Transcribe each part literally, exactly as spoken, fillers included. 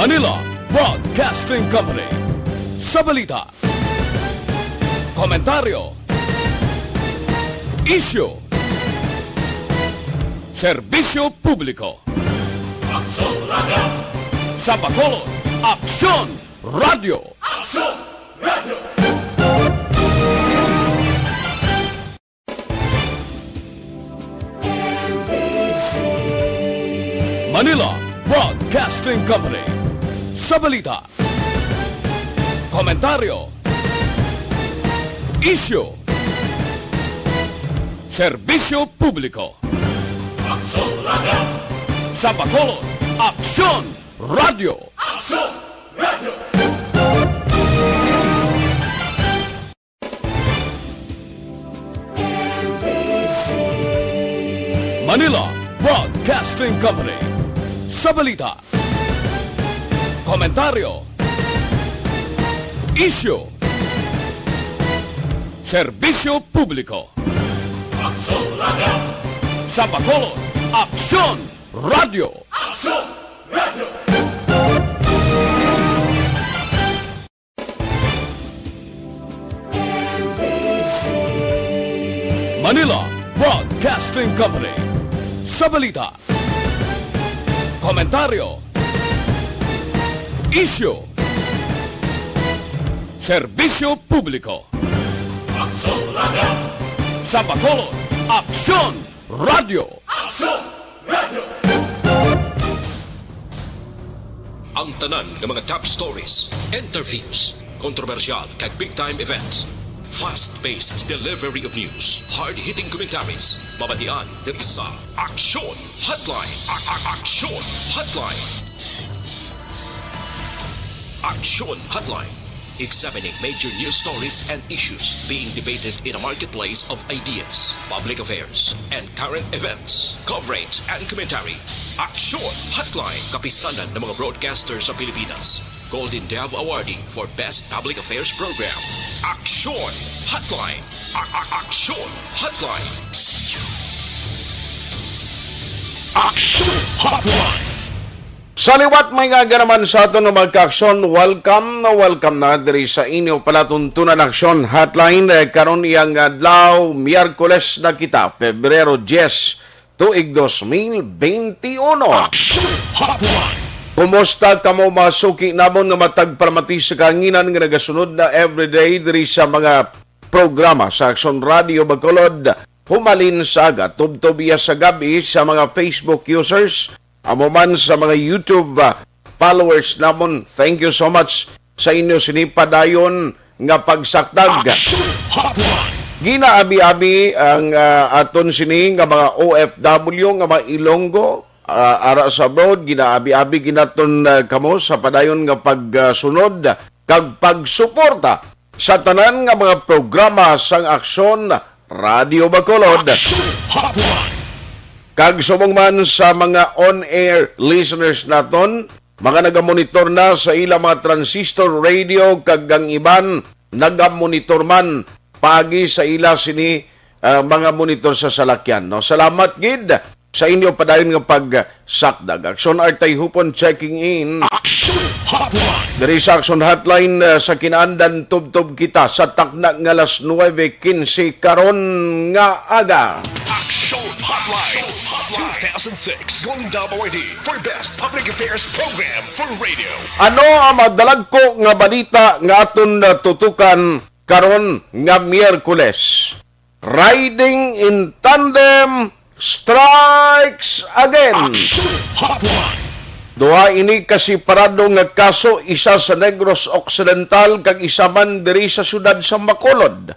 Manila Broadcasting Company. Sa balita, komentaryo, isyu, serbisyo publiko. Aksyon Radio. Sa Bacolod, Aksyon Radio. Aksyon Radio. Manila Broadcasting Company. Sa balita, komentaryo, isyu, serbisyo publiko. Aksyon Radio. Sa Bacolod, Aksyon Radio. Aksyon Radio. Manila Broadcasting Company. Sa balita, komentaryo, isyu, serbisyo publiko. Aksyon Radio. Sa Bacolod, Aksyon Radio. Aksyon Radio. Manila Broadcasting Company. Sa balita, komentaryo, isyu, serbisyo publiko. Aksyon Radio. Sa Bacolod, Aksyon Radio. Aksyon Radio. Ang tanan nga mga top stories, interviews, kontrobersyal kag big time events, fast-paced delivery of news, hard-hitting commentaries, mabatian diri sa Aksyon Hotline. A- a- Aksyon Hotline. Aksyon Hotline. Examining major news stories and issues being debated in a marketplace of ideas, public affairs, and current events. Coverage and commentary. Aksyon Hotline. Kapisanan ng mga broadcaster sa Pilipinas. Golden Dove Awardee for Best Public Affairs Program. Aksyon Hotline. A- a- Aksyon Hotline. Aksyon Hotline. Sa liwat, may nga naman sa aton nga mga kaaksyon, welcome na welcome na diri sa inyo palatuntunan Aksyon Hotline. Eh, karon iyang adlaw, Miyerkules na kita, Pebrero diyes, tuig dos mil benti uno. Aksyon Hotline. Kumusta kamo, mga suki namon nga matag palamati sa kahanginan nga nagasunod na everyday diri sa mga programa sa Aksyon Radio Bacolod, humalin sa aga, tubtob iya sa gab-i sa mga Facebook users, amo man sa mga YouTube, ah, followers namon. Thank you so much sa inyo sini padayon nga pagsakdag. Action Hotline. Ginaabi-abi ang, ah, aton sini nga mga O F W nga mga Ilonggo, ah, ara sa abroad. Ginaabi-abi ginaton, ah, kamo sa padayon nga pagsunod kag pagsuporta sa tanan nga mga programa sang Aksyon Radio Bacolod. Action Hotline. Kag subong man sa mga on-air listeners naton, mga nagamonitor na sa ila mga transistor radio, kag ang iban nagamonitor man paagi sa ila sini, ah, mga monitor sa salakyan, no? Salamat gid sa inyo padayon nga pagsakdag. Aksyon Artay Hupon checking in. Action Hotline. Diri sa Aksyon Hotline, ah, sa kinaandan, tubtob kita sa takna nga alas nuebe quince karon nga aga. Action Hotline two thousand six Golden Dove Awardee for Best Public Affairs Program for Radio. Ano ang madalagko nga balita nga aton, ah, tutukan karon nga Miyerkules? Riding in tandem strikes again. Action Hotline. Duha ini ka separado nga kaso, isa sa Negros Occidental kag isa man diri sa siyudad sa Bacolod.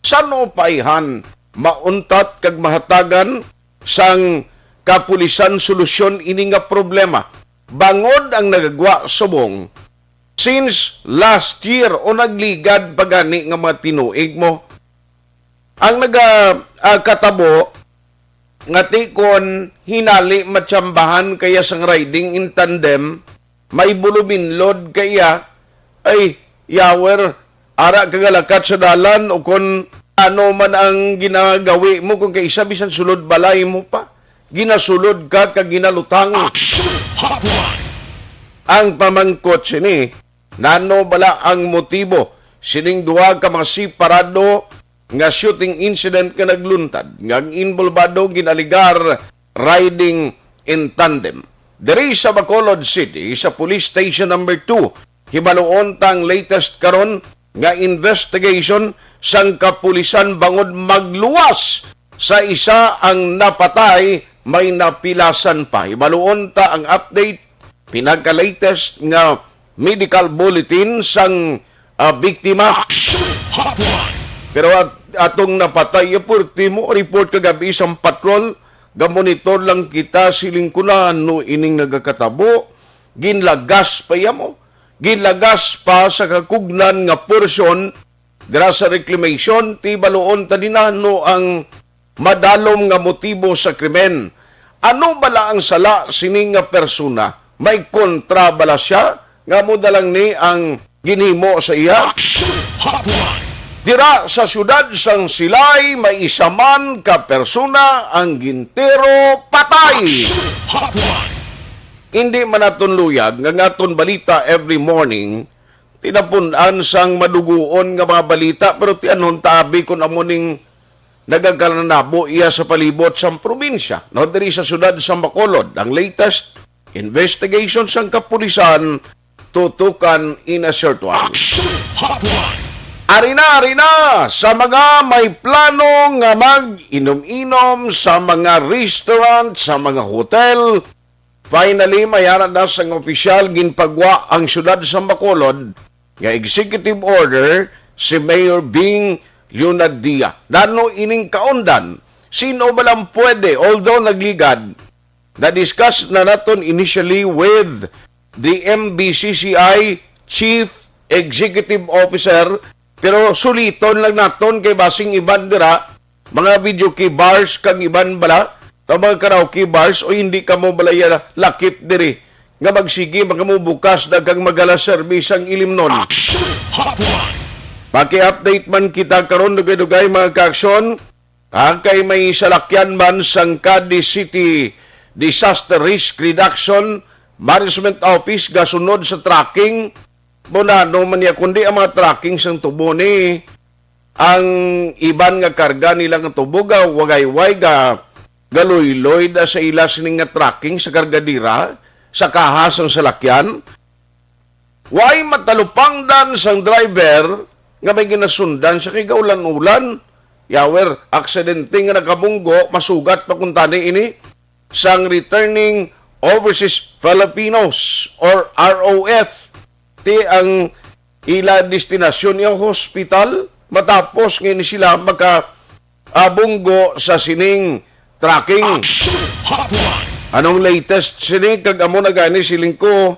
San upayhan mauntat kag mahatagan sang kapulisan solusyon ini nga problema, bangod ang nagagwa subong since last year o nagligad pa gani nga mga tinuig mo. Ang naga, ah, katabo nga ti kon hinali matsambahan kaya sang riding in tandem, may buluminlod kaya, ay, yawer, ara ka galakat sa dalan, o kon ano man ang ginagawi mo, kung kaisa bisan sulod balay mo pa, ginasulod ka kag ginalutang. Action Hotline. Ang pamangkot sini, nano bala ang motibo sining duha ka mga separado nga shooting incident nga nagluntad nga ang involbado ginaligar riding in tandem? Diri sa Bacolod City, sa Police Station Number Two, hibaluon ta ang latest karon nga investigation sang kapulisan bangod magluwas sa isa ang napatay, may napilasan pa. Hibaluon ta ang update, pinaka-latest nga medical bulletin sang, ah, biktima. Action Hotline. Pero at, atong napatay, ya, por timo report kagabi sang patrol, gamonitor lang kita, siling ko na, ano ining nagakatabo, ginlagas pa iya mo. Ginlagas pa sa kakugnan nga porsyon dira sa reclamation, ti baluon ta dinano ang madalom nga motibo sa krimen. Ano bala ang sala sini nga persona? May kontra bala siya nga mo dalang ni ang ginhimo sa iya? Action Hotline. Dira sa siyudad sang Silay, may isa man ka persona ang gintiro patay. Action Hotline. Hindi man naton luyag nga nga aton balita every morning, tinapun-an sang maduguon nga mga balita, pero tianhon ta abi kon amo ning nagakalanabo iya sa palibot sang probinsya, no, diri sa siyudad sa Bacolod. Ang latest investigation sang kapulisan, tutukan in a short while. Action Hotline. Ari na, ari na, sa mga may plano nga mag-inom-inom sa mga restaurant, sa mga hotel, finally, may ara na sang opisyal ginpagwa ang siyudad sa Bacolod nga executive order si Mayor Bing Leonardia. Nano ining kaundan? Sino ba lang pwede? Although nagligad, na-discuss na naton initially with the M B C C I Chief Executive Officer, pero suliton lang naton kay basing iban dira, mga videoke bars kag iban bala, o mga karaoke bars, o hindi kamo balaya lakip diri nga magsigi, makamubukas na kag magala service ang ilimnon. Action Hotline. Paki-update man kita karon, dugay-dugay, mga ka-aksyon. Ah, kay may salakyan man sang Cadiz City Disaster Risk Reduction Management Office gasunod sa trucking. Bunano man niya, kundi ang mga trucking sang tubo ni ang iban nga karga nila nga tubo ga wagayway ga galuyloy da sa ila sining nga trucking sa kargadira sa kaha sang salakyan. Way matalupangdan sang driver nga may ginasundan siya kay gaulan-ulan. Yawer, aksidente nga nakabunggo, masugat pa kuntani ini sang Returning Overseas Filipinos or R O F. Ti ang ila destinasyon, yung hospital, matapos nga ini sila maka, ah, bunggo sa sining trucking. Action Hotline. Anong latest sini? Kag amo na gani siling ko,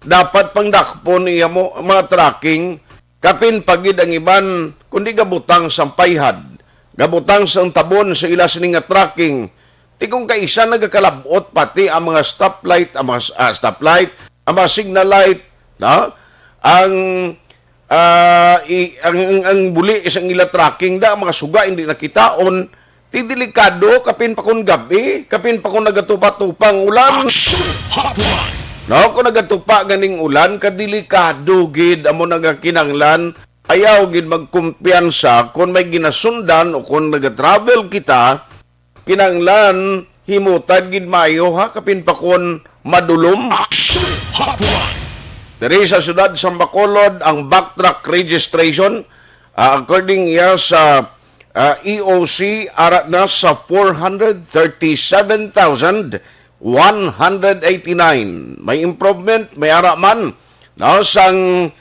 dapat pangdakpon iya mo, mga trucking, kapin pa gid ang iban, kundi gabutang sang payhad, gabutang sang tabon sa ila sini nga trucking. Ti kung kaisa nagakalab-ot pati ang mga stoplight, ang mga, ah, stoplight, ang mga signal light, no? Ang, ah, i-, ang, ang, ang buli sang ila trucking da, ang mga suga hindi nakitaon, ti delikado, kapin pa kon gabi, kapin pa kon nagatupa-tupa ang ulan. Action Hotline. No, kung nagatupa ganing ulan, kadelikado gid amo nagakinanglan. Ayaw gid magkumpiyansa kung may ginasundan o kung nagatravel kita, kinanglan himutan gid maayo, ha, kapin pa kon madulom. Action Hotline. Diri sa siyudad sa Bacolod, ang backtrack registration, ah, according iya sa, ah, E O C, ara na sa four hundred thirty-seven thousand one hundred eighty-nine. May improvement, may ara man, no, sang,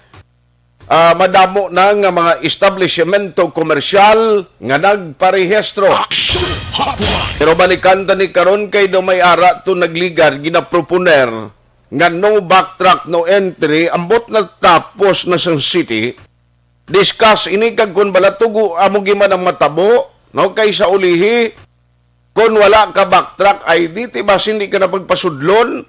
ah, madamo na nga mga establishmento komersyal nga nagparehistro. Action Hotline. Pero balikan ta ni karon kay daw may ara to nagligad, ginaproponer nga no backtrack, no entry, ambot natapos na sang city. Discuss ini kag kun bala tugo amo giman ang matabo, no, kay sa ulihi, kun wala ka backtrack I D, ti basin di ka na pagpasudlon,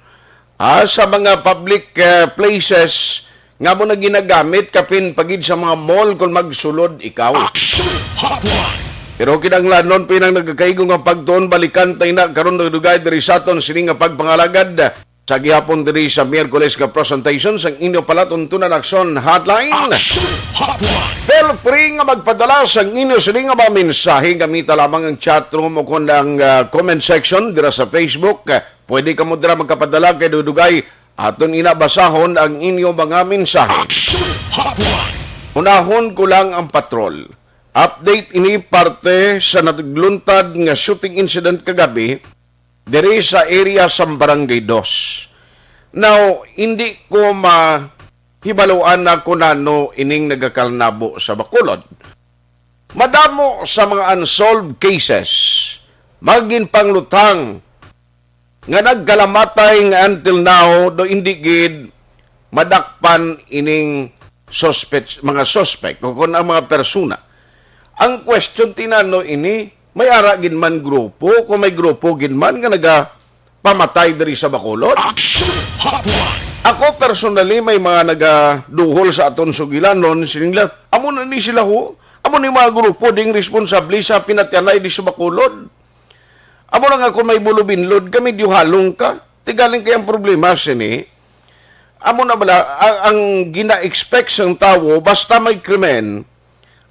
ah, sa mga public, eh, places nga mo na ginagamit, kapin pa gid sa mga mall kung magsulod ikaw. Action Hotline. Pero kinahanglanon pinang nagakaigo nga pagtuon, balikan tayo na karon dugay diri sa aton sini nga pagpangalagad. Sa gihapon diri sa Miyerkules nga presentation sang inyo palatuntunan Aksyon Hotline. Action Hotline. Feel free nga magpadala sang inyo sini nga mga mensahe. Gamita lamang ang chat room o kon ang, ah, comment section dira sa Facebook. Pwede kamo dira magkapadala kay dugay aton ina basahon ang inyo mga mensahe. Action Hotline. Unahon ko lang ang patrol. Update ini parte sa nagluntad nga shooting incident kagabi diri sa area sa Barangay Dos. Now, hindi ko mahibaluan na kung ano ining nagakalnabo sa Bacolod. Madamo sa mga unsolved cases, mga ginpanglutang nga nagkalamatay nga until now do hindi gid madakpan ining suspect, mga suspect o kung ang mga persona. Ang question tinano ini, may ara gid man grupo, kung may grupo gid man nga nagapamatay diri sa Bacolod? Action Hotline. Ako personally, may mga nagaduhol sa aton sugilanon, sining lang, amo na ni sila ho, amo ni mga grupo ding responsable sa pinatyanay di sa Bacolod. Amo na nga kung may bulubinlod ka, medyo halong ka. Tigaling kay ang problema sini, amo na bala, ang, ang gina-expect sang tawo, basta may krimen,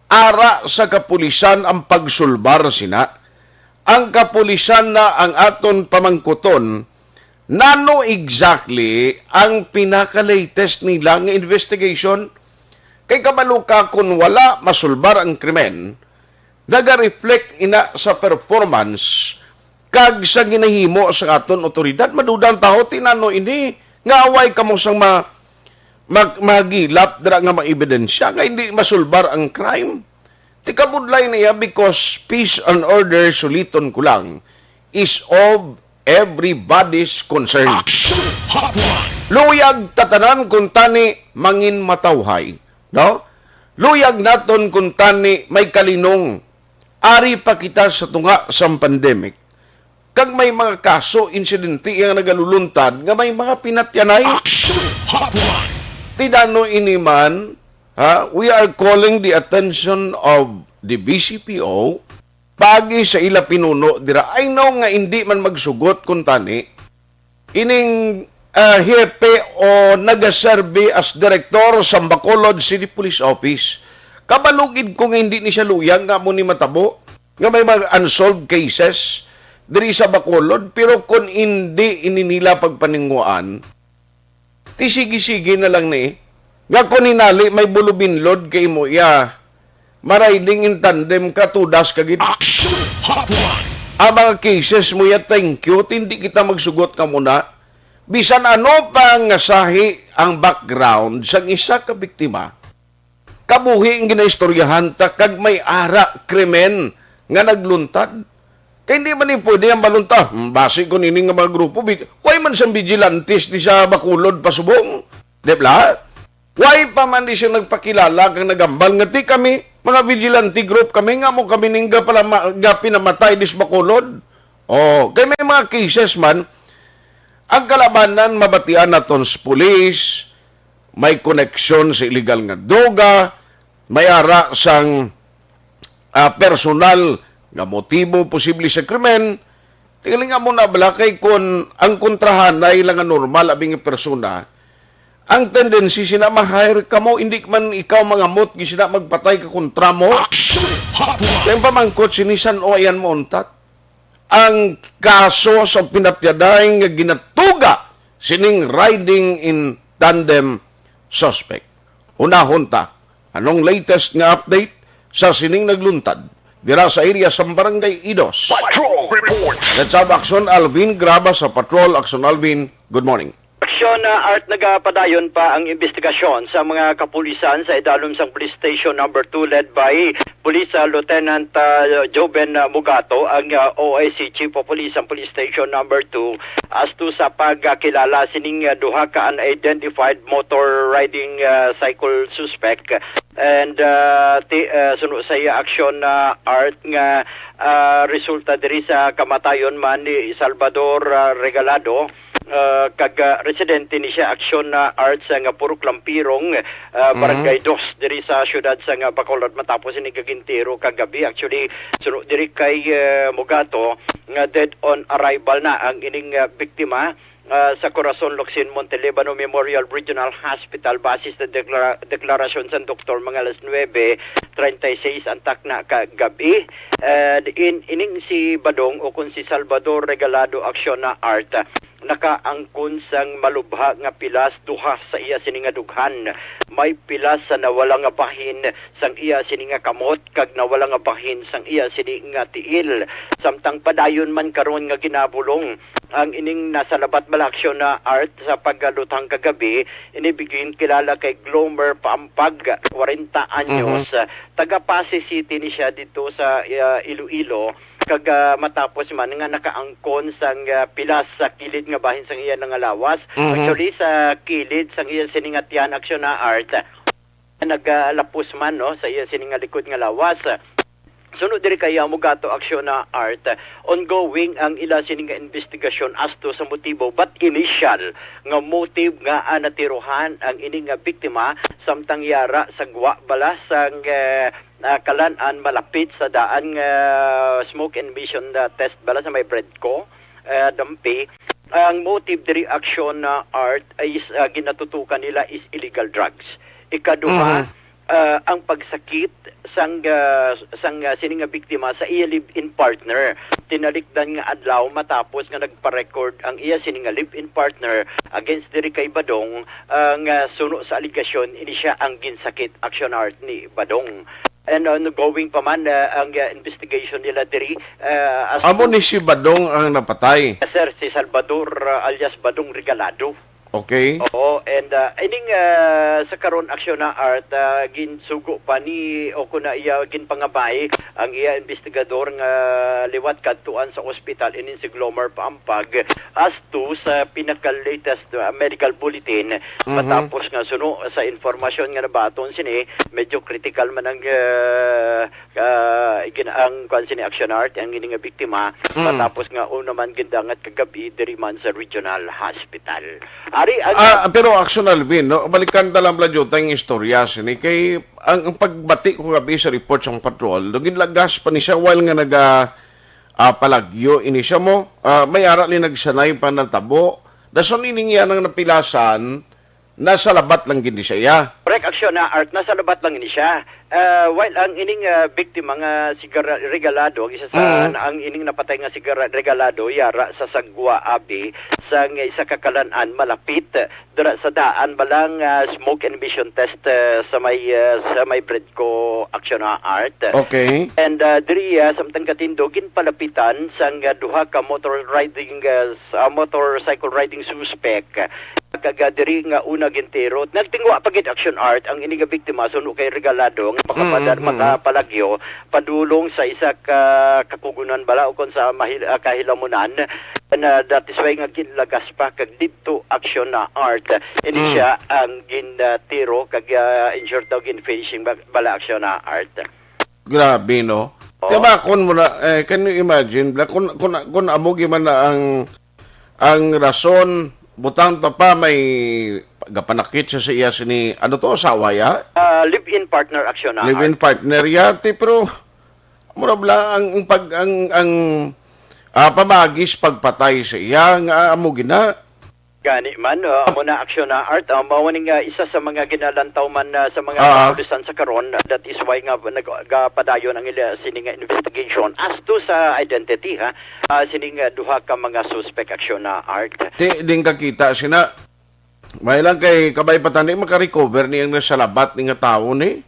ara sa kapulisan ang pagsulbar sina. Ang kapulisan na ang aton pamangkuton, nano exactly ang pinaka-latest nila nga investigation? Kay kabalo ka, kung wala masulbar ang krimen, naga-reflect ina sa performance kag sa ginahimo sa aton otoridad. Maduda ang tawo, tinano ini nga away kamo sang ma-, mag-, magilap dira nga mga ebidensya nga hindi masulbar ang crime. Tikabudlay niya, because peace and order, suliton ko lang, is of everybody's concern. Action Hotline. Luyag tatanan kung tani mangin matawhay, no? Luyag naton kung tani may kalinong. Ari pa kita sa tunga sang pandemic. Kag may mga kaso, insidente nga nagaluluntad nga may mga pinatyanay. Action Hotline. Tinano ini man, ha? We are calling the attention of the B C P O pagi sa ila pinuno dira. I know nga indi man magsugot kung tani ining, ah, hepe o nagaserbi as direktor sa Bacolod City Police Office. Kabalugid ko nga hindi ni siya luyag nga amo ni matabo, nga may mga unsolved cases diri sa Bacolod, pero kung hindi ini nila pagpaninguhaan, ti sige-sige na lang ni, nga kung hinali may bulubinlod kay mo iya, ma-riding in tandem ka, tudas ka gid. Action Hotline. Ang mga cases mo ya, thank you, ti hindi kita magsugot ka muna. Bisan ano pa nga sahi ang background sang isa ka biktima, kabuhi ang ginaistoryahan ta kag may ara krimen nga nagluntad. Kay hindi man ni pwede ang balunta. Hmm, basi ko nini nga mga grupo, bi-, way man sang vigilantes di sa Bacolod pasubong. Di ba? Way pa man di siya nagpakilala kag nagambal nga, "Ti kami, mga vigilante group kami, nga mo kami ning gapalama-, gapinamatay dis Bacolod." Oh, kay may mga cases man, ang kalabanan mabatian naton sa pulis, may koneksyon sa iligal nga droga, may ara sang, ah, personal nga motibo posible sa krimen. Tingali nga mo na bala kay kun ang kontrahanay lang nga normal abi nga persona, ang tendency sina ma-hire kamo, hindi man ikaw mangamot gid sina magpatay ka kontra mo. Action Hotline. Kay ang pamangkot sini, san-o ayan mo untat ang kaso sa pinatyaday nga ginatuga sining riding in tandem suspect. Hunahon ta, anong latest nga update sa sining nagluntad dira sa area sa Barangay Idos? Patrol Report. Let's have Action Alvin Graba sa Patrol. Action Alvin, good morning. Action, ah, Art, nagapadayon pa ang investigasyon sa mga kapulisan sa idalom sang Police Station Number Two, led by Police, ah, Lieutenant, ah, Joven, ah, Mugato, ang, ah, O I C, Chief of Police sang Police Station Number Two, as to sa pagkakilala sining, ah, duha ka unidentified motor riding, ah, cycle suspect. And, ah, ti-, ah, suno sa iya aksyon na, Art, nga, ah, resulta diri sa kamatayon man ni Salvador, ah, Regalado, ah, kag, ah, residente ni siya, aksyon na, Art, sa nga Purok Lampirong, ah, Mhm. Barangay Dos, diri sa siyudad sa nga Bacolod, matapos ini gagintiro kagabi. Actually, suno diri kay, ah, Mugato, nga dead on arrival na ang ining, ah, biktima. ah, sa Corazon Locsin Montelibano Memorial Regional Hospital, base sa deklara-, deklarasyon sa doktor, mga alas nuebe treinta y seis ang takna ka gab-i. Eh, in, ining si Badong o kung si Salvador Regalado Acciona Art, nakaangkon sang malubha nga pilas, duha sa iya sini nga dughan. May pilas sa nawala nga bahin sang iya sini nga kamot kag nawala nga bahin sang iya sini nga tiil. Samtang padayon man karon nga ginabulong ang ining nasalabat bala aksyon na Art sa pagkalutang kagabi, ini bigin kilala kay Glomer Paampag, kwarenta anyos. Mhm. Taga Passi City ni siya dito sa, ah, Iloilo. Kag, ah, matapos man nga nakaangkon sang, ah, pilas sa kilid nga bahin sang iya nga lawas. Mhm. Actually, sa kilid sang iya sini nga tiyan, aksyon na Art, nagalapos man, no, sa iya sini nga likod nga lawas. Sunod diri kay amo gato aksyon na Art, ongoing ang ila sini nga investigasyon asto sa motibo, but initial nga motive nga, ah, natirohan ang ini nga biktima samtang yara sa gwa bala sang, eh, ah, kalan-an malapit sa daan nga smoke emission, ah, test bala sa may Bredco, ah, Dampi. Ang motive diri aksyon na Art is, ah, ginatutukan nila is illegal drugs. Ikaduha, Mhm. ah, ang pagsakit sang, ah, sang, ah, sini nga biktima sa iya live-in partner. Tinalikdan nga adlaw matapos nga nagpa-record ang iya sini nga live-in partner against diri kay Badong, ah, nga suno sa alegasyon, ini siya ang ginsakit, aksyon Art, ni Badong. And ongoing pa man, ah, ang, ah, investigation nila diri, ah, as Amo to ni si Badong ang napatay? Sir, si Salvador, ah, alias Badong Regalado. Okay. Oo, and, ah, ining, ah, sa karon aksyon na Art, ah, ginsugo pa ni o kuna iya ginpangabay ang iya investigador nga liwat kadtuan sa ospital, inin si Glomer Paampag, as to sa pinaka latest, ah, medical bulletin. Mhm. Matapos nga suno sa informasyon nga nabaton sini, medyo critical man ang, ah, ah, gin-, ang kuan sini aksyon Art, ang ini nga biktima, Mm. matapos nga una man gindangat kagabi diri man sa Regional Hospital. Ari ang Ah, pero aksyon Alvin, no? Balikan ta lang, Bladyo, tayong istorya sini. Kay ang, ang pagbati ko gabi sa report sang patrol, no, ginlagas pa ni siya while nga naga, ah, palagyo ini siya mo. Ah, may ara ni nagsanay pa natabo. Dason ining iya nang napilasan, nasa labat lang gid ni siya. Correct, aksyon na Art, nasa labat lang ni siya. Ah, while ang ining, ah, biktima nga si Gara-, Regalado, ang isa sa, Mm. ang ining napatay nga si Gara-, Regalado, yara sa Sagwa Abi, sa nga isa ka kalan-an malapit dira sa daan balang, ah, smoke emission test, ah, sa may, ah, sa may Bredco, aksyon na Art. Okay. And, ah, diri, ah, samtang katindog, ginpalapitan sang, ah, duha ka motor riding, ah, s-, ah, motorcycle riding suspect. Kag, ah, diri nga una gintiro, nagtingwa pa gid aksyon Art ang ini nga biktima suno kay Regalado nga makapadar-, Mm, mm. makapalagyo padulong sa isa ka kakugunan bala o kon sa mahil-, ah, kahilamunan. Na that is why nga ginlagas pa kag didto aksyon na Art. Ini Mm. siya ang gintiro kag, ah, in short daw gin-finishing ba-, bala aksyon na Art. Grabe, no? Oo. Diba, kung mo na, eh, can you imagine, bla-, kung, kung, kung amo gyud man na ang, ang rason, butang ta pa may gapanakit siya sa iya sini, ano to, asawa ya? Ah, live-in partner aksyon na Live-in Art. partner ya, ti, pero, mura bala ang, ang pag, ang, ang, ah, pamagis pagpatay sa iya, nga amo gina. Gani man, ah, amo na aksyon na Art, ah, mao ni nga isa sa mga ginalantaw man, ah, sa mga Ah. kapulisan sa karon. That is why nga nagapadayon ang ila sini nga investigation as to sa identity, ha, ah, sining, ah, duha ka mga suspect aksyon na Art. Ti, din kakita sina, may lang kay kabay pa tani makarecover ni ang nasalabat ni nga tawo ni.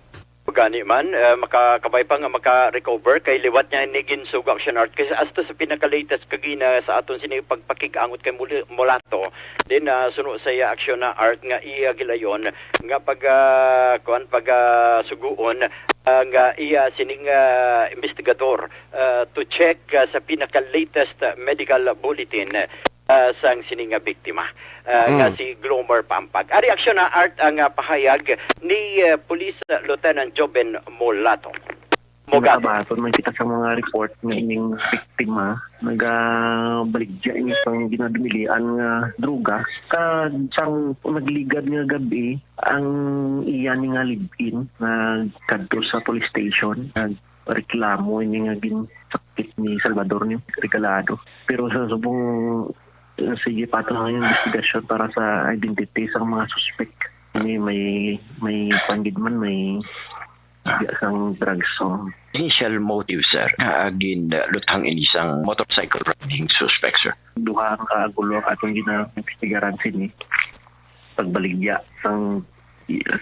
Gani man, eh, makakabay pa nga maka-recover kay liwat niya ni ginsugak siya na Art. Kay as to sa pinaka-latest kagina sa aton sini pagpakig-angot kay Muli-, Mulato, din, ah, suno sa iya aksyon na Art nga iya gilayon nga pag, ah, kuan, pag, ah, suguon, ah, nga iya sining, ah, investigador, ah, to check, ah, sa pinaka-latest, ah, medical bulletin, ah, sang sini nga biktima, ah, nga Mm. si Glomer Pampag. Ari aksyon na Art ang, ah, pahayag ni, ah, Police Lieutenant Joven Molato. Mogat. Nakabaton man kita sa mga report nga ining biktima nagabaligya ini sang ginadumilian nga droga. Kag sang nagligad nga gab-i, ang iya ni nga live-in nagkadto sa police station, nagreklamo ini nga ginsakit ni Salvador ni Regalado. Pero sa subong Sige pa to ang investigasyon para sa identity sang mga suspek. May, may, may panggid man, may, sang drugs. So, initial motive, sir, nga ginluthang ini sang motorcycle riding suspect, sir? Duha ang kagulo ang atong gina-investigaran sini. Pagbaligya sang,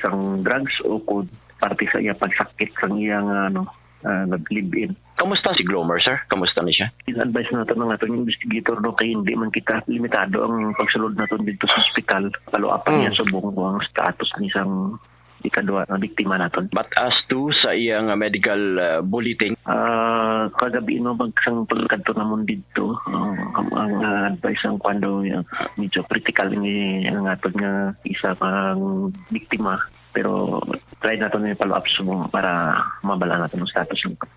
sang drugs o kung parte sa iya pagsakit sang iya nga, ano, ah, nag-live-in. Kamusta si Glomer, sir? Kamusta na siya? In-advise nato ng atong investigator, no, kay hindi man kita limitado ang pagsulod naton dito sa ospital. Follow-up Mm. niya subong kung ang status ni sang ikaduha nga biktima naton. But as to sa iyang, uh, medical, uh, bulletin? Ah, kagabi, no, magsang pagkadto namon dito, ang, ang, ang, uh, advice ang kwando, uh, medyo critical ni ang atong nga isa pang biktima. Pero try nato ni follow-up subong para mabal-an nato ang status nito.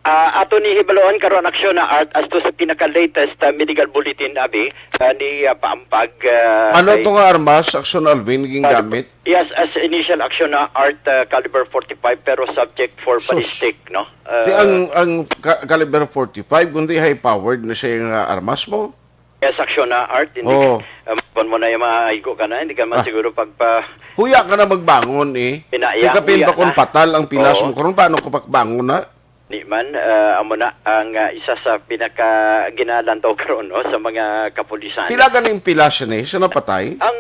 Ah, ato ni hibaluan karon, Aksyon na Art, as to sa pinaka-latest, ah, medical bulletin, abi, ah, ni, ah, Paampag, ah, Ano kay to nga armas, Aksyon Alvin, gingamit? Yes, as initial, Aksyon na Art, ah, caliber forty-five, pero subject for Sus. ballistic, no? Ti Ah, ang, ang ka-, caliber forty-five, kundi high-powered na siya nga armas mo? Yes, Aksyon na Art, hindi Oo. ka, um, kung mo na yung mga igo ka na, hindi ka man Ah. siguro pagpa- Huya ka na magbangon, eh. Pinaya, Di ka pin huya pa kung na. patal ang pilas Oo. mo. Karon, paano ko pakbangon na? Di man, ah, amo na ang, ah, isa sa pinaka ginalantaw karon, no, sa mga kapulisan. Pila ganing pilas ni sa napatay? Ang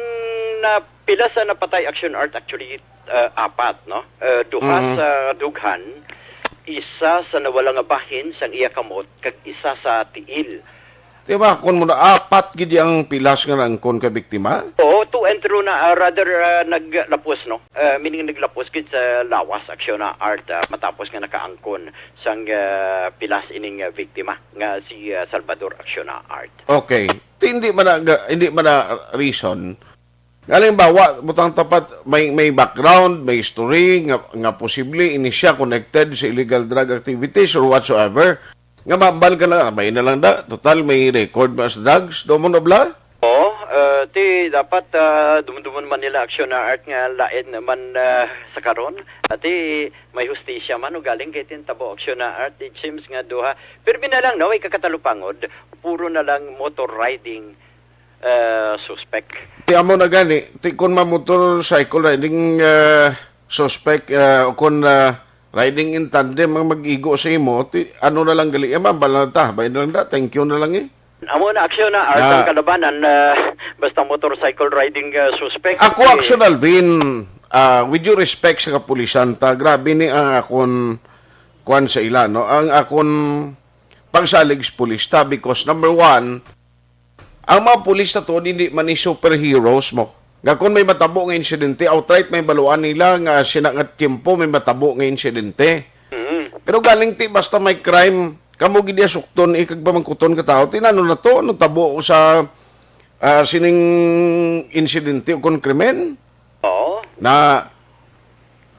na-, pila sa napatay, Aksyon Art, actually, ah, apat, no? Ah, duha Mhm. sa dughan, isa sa nawala nga bahin sang iya kamot, kag isa sa tiil. Di ba, kung mo na apat gid ang pilas nga naangkon ka biktima? Oo, two and through na, ah, rather, ah, naglapos, no? Ah, meaning naglapos gid sa lawas, Aksyon na Art, ah, matapos nga nakaangkon sang, ah, pilas ining, ah, biktima nga si, ah, Salvador Aksyon na Art. Okay. Ti, hindi man na, hindi man na reason. Halimbawa, butang tapat, may, may background, may history nga, nga posible ini siya connected sa illegal drug activities or whatsoever. Nga mambal ka na, may na lang da. Total, may record ba sa drugs? Domo na bla? Oo, ah, ti dapat, ah, dumdumon man nila, Aksyon na Art, nga lain man, ah, sa karon. Ati may hustisya man ugaling kay tintabo, Aksyon na Art. It seems nga duha. Pirmi na lang, no, ikakatalupangod, puro na lang motor riding, ah, suspect. Ti amo na gani, ti kun ma motorcycle riding, ah, suspect, ah, o kun, ah, riding in tandem ang mag-igo sa imo, ti, ano na lang gali, eh, ma'am, bala na ta, bay na lang da, thank you na lang, eh. Amo na, Aksyon na Art, Ah. ang kalabanan, ah, basta motorcycle riding, ah, suspect. Ako, Eh, Aksyon Alvin, ah, with due respect sa kapulisan ta, grabe ni ang akon kuwan sa ila, no? Ang akon pagsalig sa pulis ta, because number one, ang mga pulis na to, hindi man ni superheroes mo. Nga kung may matabo nga insidente, outright may baluan nila nga sina nga tiyempo may matabo nga insidente. Mhm. Pero galing ti, basta may crime, kamo gid iya sukton, ikag pamangkuton ka tao, tinano na to, ano tabo sa, ah, sining insidente o kon krimen? Oo. Na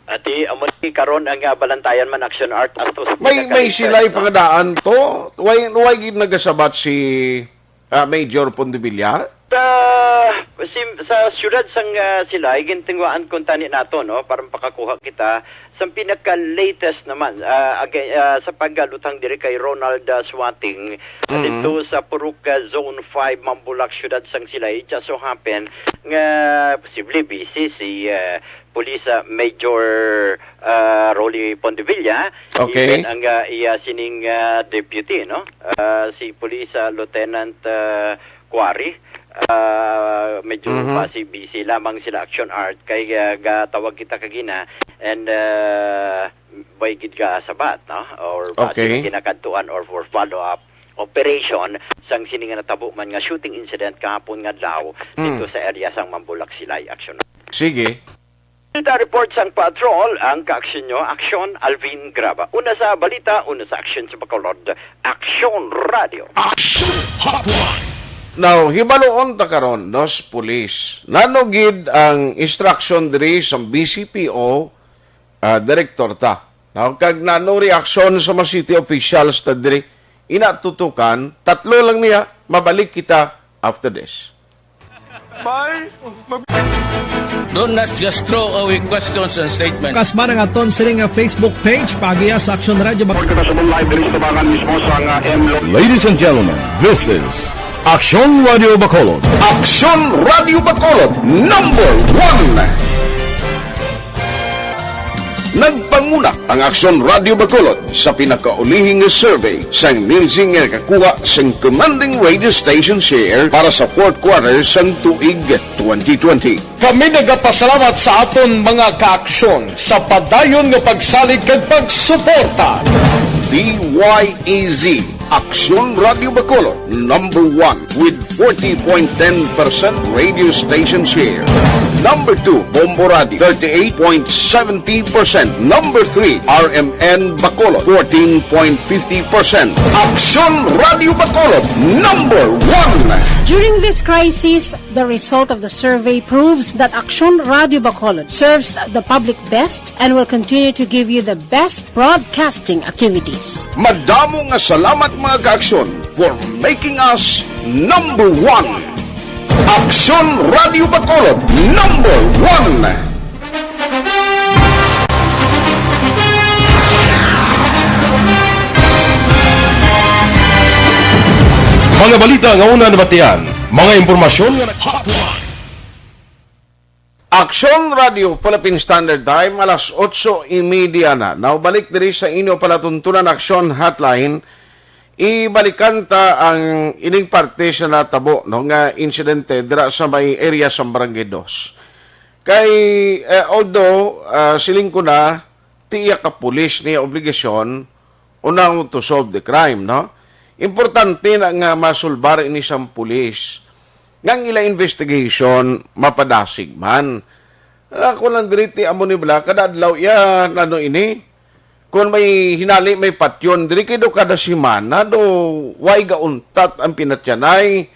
Ati, amo ni karon ang, ah, balantayan man, Aksyon Art, as to sa may, may pinakaligtas, sila'y no? pangadaan to. Why, why gid nagasabat si, ah, Major Pondevilla? Sa, sim-, sa siyudad sang, ah, Silay, gintinguhaan kun tani nato, no, para mapakakuha kita sa pinaka-latest naman, ah, aga-, ah, sa pagluthang diri kay Ronald, ah, Suating, Mm. dito sa Purok, ah, Zone five, Mambulak, siyudad sang Silay. It just so happen nga posible busy si, ah, Police, ah, Major, ah, Rolly Pondevilla, Okay. even ang, ah, iya sining, ah, deputy, no? Ah, si Police, ah, Lieutenant, ah, Quarry, ah, medyo Mhm. basi busy lamang sila, Action Art, kay, ah, gatawag kita kagina, and, ah, way gid ka sabat, no? Or basi Okay. nga ginakadtuan or for follow-up operation sang sini nga natabo man nga shooting incident kahapon nga adlaw Mm. dito sa area sang Mambulak, Silay, Action. Sige. Balita report sang patrol, ang kaaksyon nyo, Aksyon Alvin Graba. Una sa balita, una sa aksyon sa Bacolod, Aksyon Radio. Action Hotline. Now, hibaluon ta karon, no, sa pulis. Nano gid ang instruction diri sa B C P O, ah, direktor ta? Now, kag nano reaksyon sa mga city officials ta diri? Ina tutukan, tatlo lang niya, mabalik kita after this. Bye. Mag- Do not just throw away questions and statements. Kasma ang aton sining nga Facebook page, paagiha sa Action Radio. Report kita sa live diri sa tubangan mismo sa nga M Lo- Ladies and gentlemen, this is Aksyon Radio Bacolod. Aksyon Radio Bacolod, number one. Nagpanguna ang Aksyon Radio Bacolod sa pinakaulihing nga survey sang Nielsen nga nakakuha sang commanding radio station share para sa fourth quarter sang tuig twenty twenty. Kami nagapasalamat sa aton mga kaaksyon sa padayon nga pagsalig kag pagsuporta. D Y E Z, Aksyon Radio Bacolod, number one with forty point ten percent radio station share. Number two, Bombo Radio, thirty-eight point seventy percent. Number three, R M N Bacolod, fourteen point fifty percent. Aksyon Radio Bacolod, number one. During this crisis, the result of the survey proves that Aksyon Radio Bacolod serves the public best and will continue to give you the best broadcasting activities. Madamo nga salamat, mga kaaksyon, for making us number one. Aksyon Radio Bacolod, number one. Mga balita nga una nabatian, mga impormasyon nga nag- Hotline. Aksyon Radio Philippine Standard Time, alas otso y media na. Naubalik diri sa inyo palatuntunan Aksyon Hotline. Ibalikan ta ang ining parte sa natabo, no, nga insidente dira sa may area sa Barangay Dos. Kay, eh, although, ah, siling ko na, ti iya ka pulis niya obligasyon, unaw to solve the crime, no? Importante na nga masulbar ini sang pulis nga ang ila investigation mapadasig man. Ako lang diri ti amo ni bala, kada adlaw iya, ano ini? Kung may hinali, may patyon, diri kay do kada semana, do way gauntat ang pinatyanay.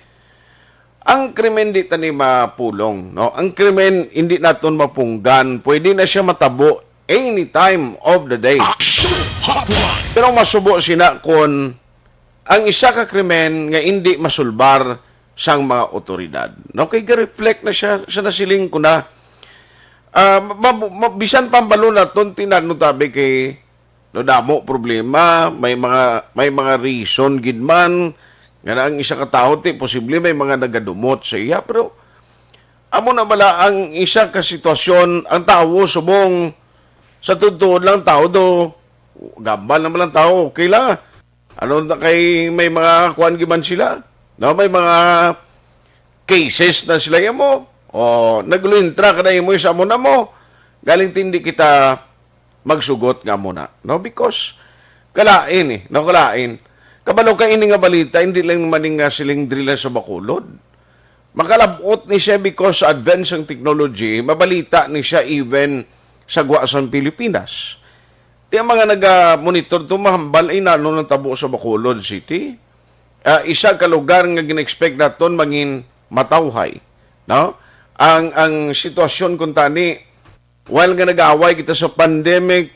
Ang krimen di tani mapulong, no? Ang krimen hindi naton mapunggan. Pwede na siya matabo any time of the day. Action Hotline. Pero masubo sina kon ang isa ka krimen nga hindi masulbar sang mga otoridad. No, kay ga-reflect na siya sa nasiling ko na, ah, ma-, ma-, bisan pambalo naton tinano tabi kay no, damo problema, may mga, may mga reason gid man nga na ang isa ka tawo ti posible may mga nagadumot sa iya, pero amo na bala ang isa ka sitwasyon, ang tawo subong sa tuod-tuod lang tawo do gambal naman lang tawo, okay lang. Ano na kay may mga kuan gid man sila? No, may mga cases na sila imo. O nagluentra ka na imo sa amo na mo. Galing tindi kita magsugot nga amo na, no? Because kalain eh, no, kalain. Kabalo ka ini nga balita, hindi lang man nga siling diri lang sa Bacolod. Makalabot ni siya because sa advance ng technology, mabalita ni siya even sa gwa sang Pilipinas. Ti ang mga naga-monitor to mahambal ay nano natabo sa Bacolod City. Ah, isa ka lugar nga gina-expect naton mangin matawhay, no? Ang, ang sitwasyon kung tani, while nga nag-away kita sa pandemic,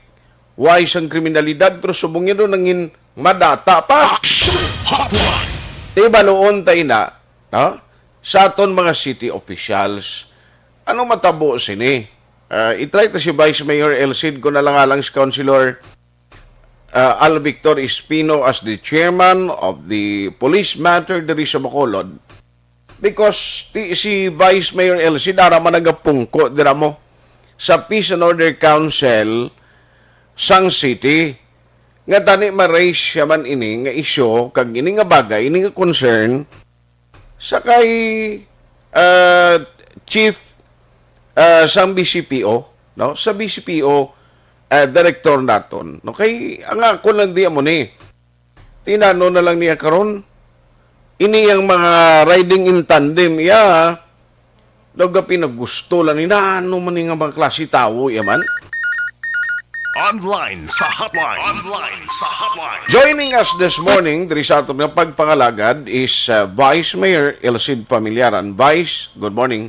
way sang kriminalidad, pero subong niya doon nangin madata pa. Action Hotline. Ti baluon ta ina, no? Sa aton mga city officials, ano matabo sini? Ah, i-try ta si Vice Mayor El Cid, ko na lang alang si Councilor, ah, Al Victor Espino as the chairman of the police matter diri sa Bacolod. Because ti, si Vice Mayor El Cid, ara man nagapungko dira mo sa Peace and Order Council sang city. Nga tani ma-raise siya man ini nga isyu, kag ini nga bagay, ini nga concern, sa kay, ah, chief, ah, sang B C P O, no? Sa B C P O, ah, director naton, no? Kay ang ako lang di amo ni, tinano na lang niya karon, ini ang mga riding in tandem, iya, daw ga pinagusto lang ni, nano man ni nga mga klase tawo, iya man? Online sa hotline. Online sa hotline. Joining us this morning, diri sa aton nga pagpangalagad, is, uh, Vice Mayor El Cid Familiaran. Vice, good morning.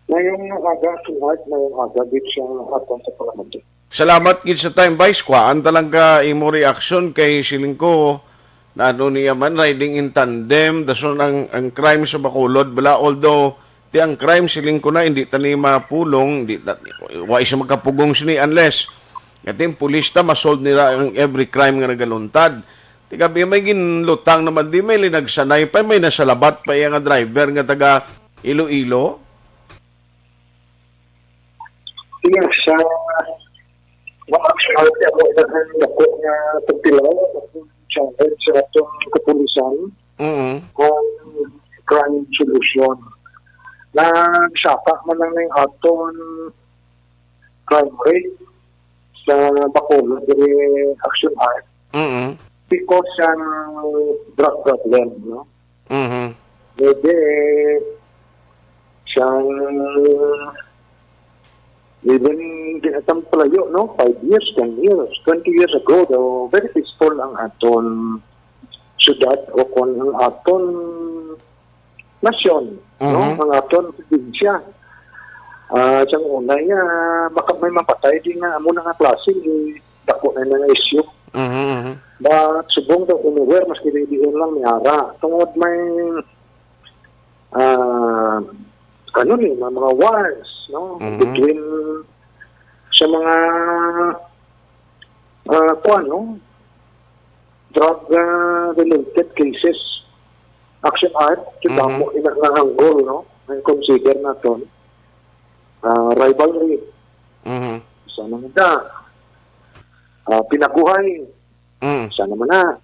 Ngayong aga, Sir Mark, ngayong aga, gid siya hapon sa Parlamento. Salamat gid sa time, Vice. Kuhaan ta lang ka imo reaction kay siling ko, na ano niya man, riding in tandem, dason ang, ang crime sa Bacolod, bala, although, ti ang crime, siling ko na, hindi tani mapulong, hindi ta, wa siya magkapugong sini unless, nga ti ang pulis ta, masolve nila ang every crime nga nagaluntad. Tigabi may ginlutang naman di, may linagsanay pa, may nasalabat pa iya nga driver nga taga Iloilo. Iya siya, wa actually ako daghan ako nga pagtilaw, challenge sa atong kapulisan, Mm. ang crime solution. Nagsapa man lang ning aton crime rate sa Bacolod diri, Action Art, Mm. because ang drug problem, no? Mhm. Maybe siyang even di na tamo palayo, no? Five years, ten years, twenty years ago, daw, very peaceful ang aton syudad o kon ang aton nasyon, no? Mhm. Ang aton probinsya. Ah, sang una nga, baka may mapatay di nga amo na nga klase, eh, dako na nga issue. Mhm, mhm. But subong daw anywhere, maski di diin lang may ara. Tungod may, ah, ano ni, mga, mga wars, no? Mhm. Between sa mga, ah, kuwan, no? Drug, ah, related cases. Action Art, Mhm. kita mo ina nga hanggol, no? Ang consider naton, ah, rivalry. Mhm. Sa mga da, ah, pinaguhay. Mm. Sa naman na,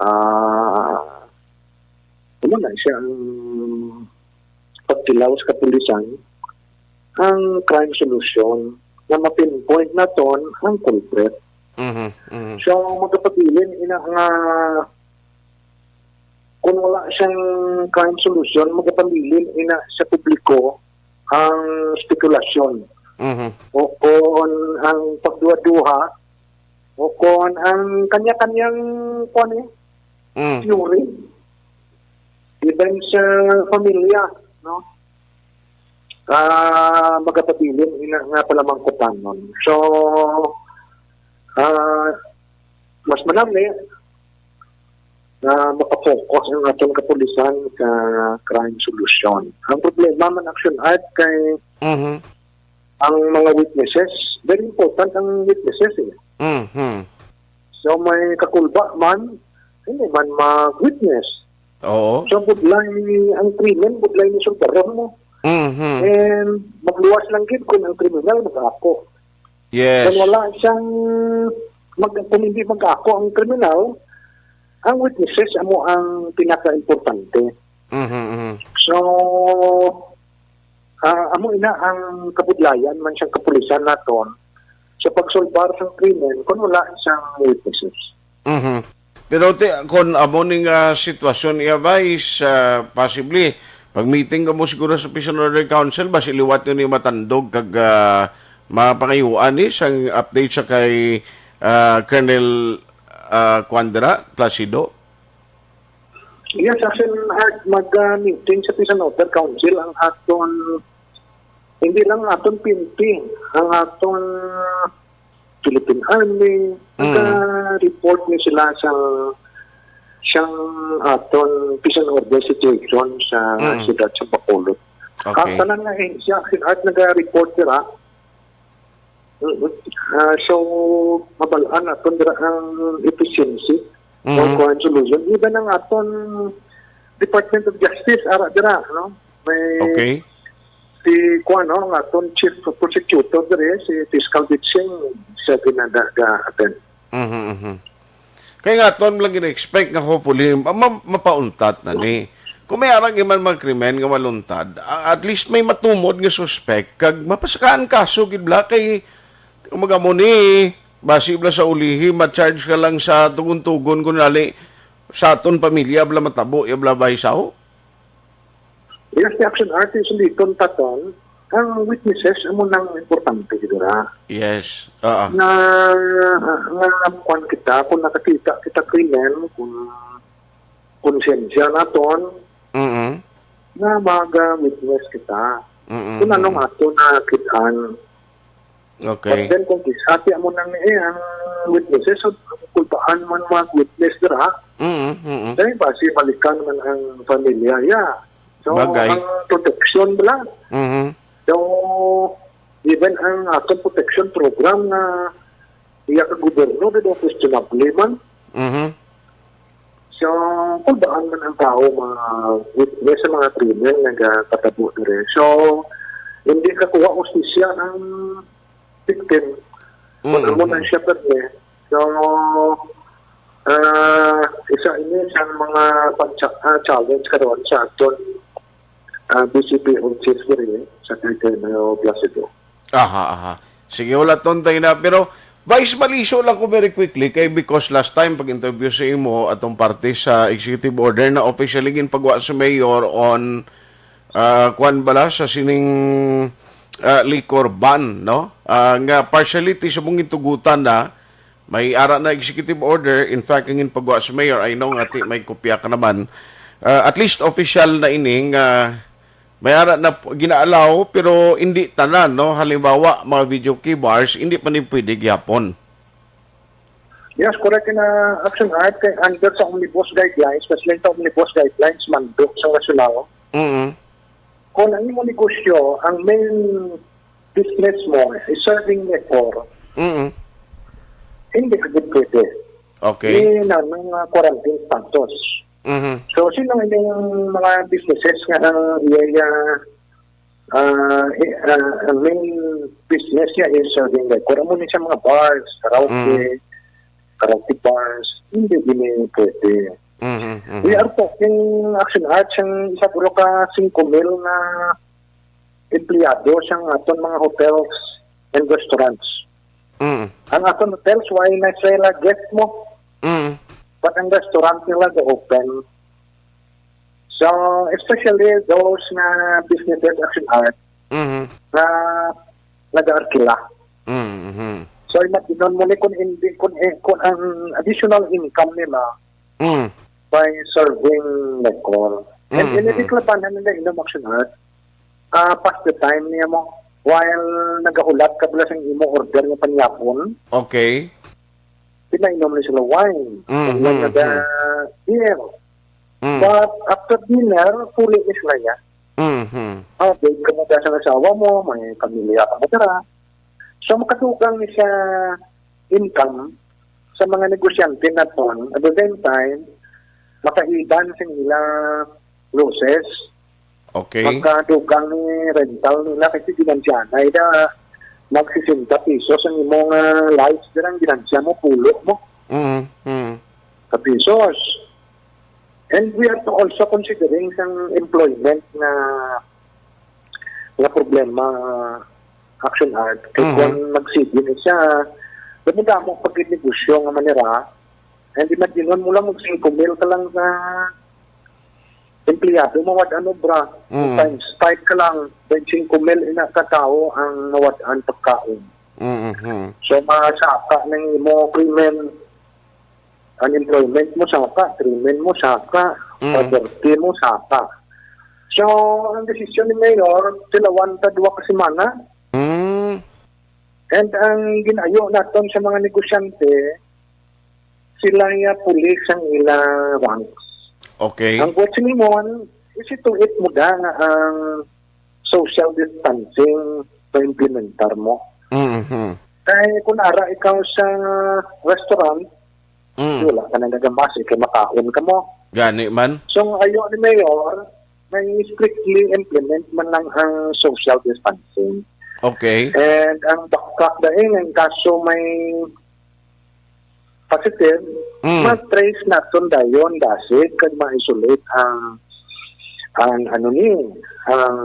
ah, ano na siya ang pagtilaw sa kapulisan, ang crime solution na ma-pinpoint naton ang culprit. Mhm, mhm. So, magapabilin ina nga kung wala siyang crime solution, magapabilin ina sa publiko ang spekulasyon Mhm. o kon ang pagduha-duha o kon ang kanya-kanyang, kuwan eh, Mm. theory. Even sa pamilya, no? Ah, magapabilin ina nga palamangkutanon. So, ah, mas manami na makafocus ang aton kapulisan sa crime solution. Ang problema man, Action Art, kay Mhm. ang mga witnesses, very important ang witnesses eh. Mhm. So may kakulba man, hindi man mag-witness. Oo. So budlay ang krimen, budlay ni sulbaron mo. Mhm. And magluwas lang gid kung ang kriminal mag-ako. Yes. Kung wala siyang mag, kung hindi mag-ako ang kriminal, ang witnesses amo ang pinaka-importante. Mhm, mhm. So, ah, amo ina ang kabudlayan man siyang kapulisan naton sa pagsolbar sang krimen kung wala siyang witnesses. Mhm. Pero ti, kon amo ning, ah, sitwasyon, i-advise, ah, possibly pag-meeting kamo siguro sa Peace and Order Council, basi liwat nyo ni matandog kag, ah, mapangayuan ni sang update sa kay, ah, Colonel, ah, Quandra Placido. Yes, Action Art, mag-meeting sa Peace and Order Council ang aton, hindi lang ang aton P N P, ang aton Philippine Army, Mm. nag-report ni sila sa siyang aton peace and order situation sa Mm. siyudad sa Bacolod. Okay. Ang tanan nga ahensya, Action Art, nag-report sila. Mm. Ah, so, mabalaan naton dira ang efficiency Mhm. ng crime solution. Even ang aton Department of Justice, ara dira, no? May Okay. si, kuwan, no, ang aton Chief Prosecutor diri, si Fiscal Bitsing, siya ginada-, ga-attend. Mhm, mhm. Kay nga aton lang gina-expect nga hopefully ma-, ma-, mapauntat na ni. Kung may arang iman mga krimen nga maluntad, a-, at least may matumod nga suspect kag mapasakaan kaso gid bla kay kung magamo ni basi bla sa ulihi ma-charge ka lang sa tugon-tugon kun nali sa aton pamilya bla matabo ya bla bay sao. Yes, the Action Art is liton taton. Ang witnesses, amo nang importante dira. Yes. Oo. Nga, nga kuwan kita, kung nakakita kita krimen, kung konsensya naton, Mm. nga mag-witness kita. Mm. Kung anong ato nakit-an. But Okay. then kung kisati amo nang eh, ang witnesses, so, kulbaan man mag-witness dira, Mm, mm. dahil basi balikan man ang pamilya, yeah. So, Bagay. Ang protection bala. Mhm. So, even ang aton protection program nga iya ka gobyerno, di ba, questionable man. Mhm. So, kung daan man ang tao, mga witness sa mga krimen nga nagakatabo diri. So, hindi kakuha hustisya ang victim. Kung Mm, amo na mm. siya pirmi. So, ah, isa ini sa mga pag-cha-, ah, challenge karon sa aton, ah, B C P O chief diri sa Territorio Placido. Aha, aha. Sige, wala tontay na. Pero, Vice, maliso lang ko very quickly kay because last time pag-interview sa imo atong parte sa executive order na officially ginpagwa sa mayor on, ah, kwan bala sa sining, ah, liquor ban, no? Ah, nga partially ti sa mong gintugutan na may ara na executive order, in fact, ang ginpagwa sa mayor, I know nga ti may kopya ka naman. Ah, at least official na ini nga may ara na p-, ginaalaw, pero hindi tanan, no? Halimbawa, mga video key bars, hindi pa ni pwede gyapon. Yes, correct na, Action Art, kay under sa omnibus guidelines, especially sa omnibus guidelines, mandok sa nasyonal, Mm. kung ang imong negosyo, ang main business mo is serving liquor, Mm. hindi ka gid pwede. Okay. Ni nanang, ah, quarantine status. Mhm. So, sino ining mga businesses nga ang iya, iya, ah, i-, ah, ang main business niya is serving liquor? Amo ni siya mga bars, karaoke, Mhm. karaoke bars. Hindi gini pwede. Mhm, mhm. We are talking, Action Art, sang isa puro ka singko mil nga empleyado sang aton mga hotels and restaurants. Mm. Ang aton hotels, wala na sila guest mo. Mm. But ang restaurant nila ga-open. So, especially those nga businesses, Action Art, Mhm. nga nag-aarkila. Mhm. So, imagine mo ni kung hindi, kung, eh, kung ang additional income nila Mm. by serving liquor. And Mm-hmm. inireklabanan nila inom, Action Art. Ah, pass the time niya mo. While nagahulat ka bala sa imo order nga panyapon, Okay. pinainom ni sila wine. Mm-hmm. Kung wala naga beer. Mm. But after dinner, puli ni sila ya. Mm-hmm. Ah, babe ka mo sa asawa mo, may pamilya ka mo dira. So, makadugang ni siya income sa mga negosyante naton. At the same time, makaiban sa ila losses. Okay. Makadugang ni rental nila kasi ginansyahan na ida mag sesenta pesos ang imong, ah, lights, dirang ginansya mo, pulo mo. Mm, mm. Sa pesos. And we are also considering sang employment nga, nga problema, Action Art. Kay Mhm. kung nag-C B na siya, damo-damo pag negosyo nga manira, and imagine mo lang, mag singko mil ka lang sa empleyado, mawad-an obra. Mhm. Times five ka lang, twenty-five mil ina ka tawo ang mawad-an pagkaon. Mhm. So, masaka nang imo krimen, unemployment mo saka, krimen mo saka, Mm. poverty mo saka. So, ang desisyon ni Mayor, tilawan ta duha ka semana. Mm. And ang ginayo naton sa mga negosyante, sila ya puli sang ila ranks. Okay. Ang buot silingon, isi-two-eight mo da nga ang social distancing pa-implementar mo. Mhm. Kay kung ara ikaw sa restaurant, Mm. wala ka na nagamasi kay makaon ka mo. Gani man. So, ang ayo ni Mayor, may strictly implement man lang ang social distancing. Okay. And ang backtrack dahil ang kaso may positive, Mm. ma-trace naton dayon dasig kag ma-isolate ang, ang ano ni, ang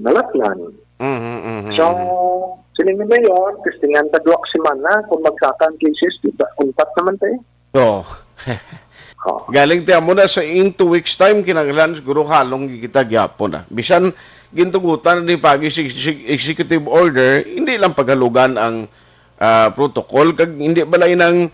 nalatnan. Mhm, mhm, So, mhm. siling ni Mayor, testingan ta duha ka semana, kung magsaka ang cases, di ba, untat naman tayo. Oo. Oh. Galing ti amo na sa in two weeks time, kinahanglan siguro halong kita gyapon na. Bisan gintugutan ni pagi si, si executive order, hindi lang paghalugan ang, ah, protocol, kag hindi balay nang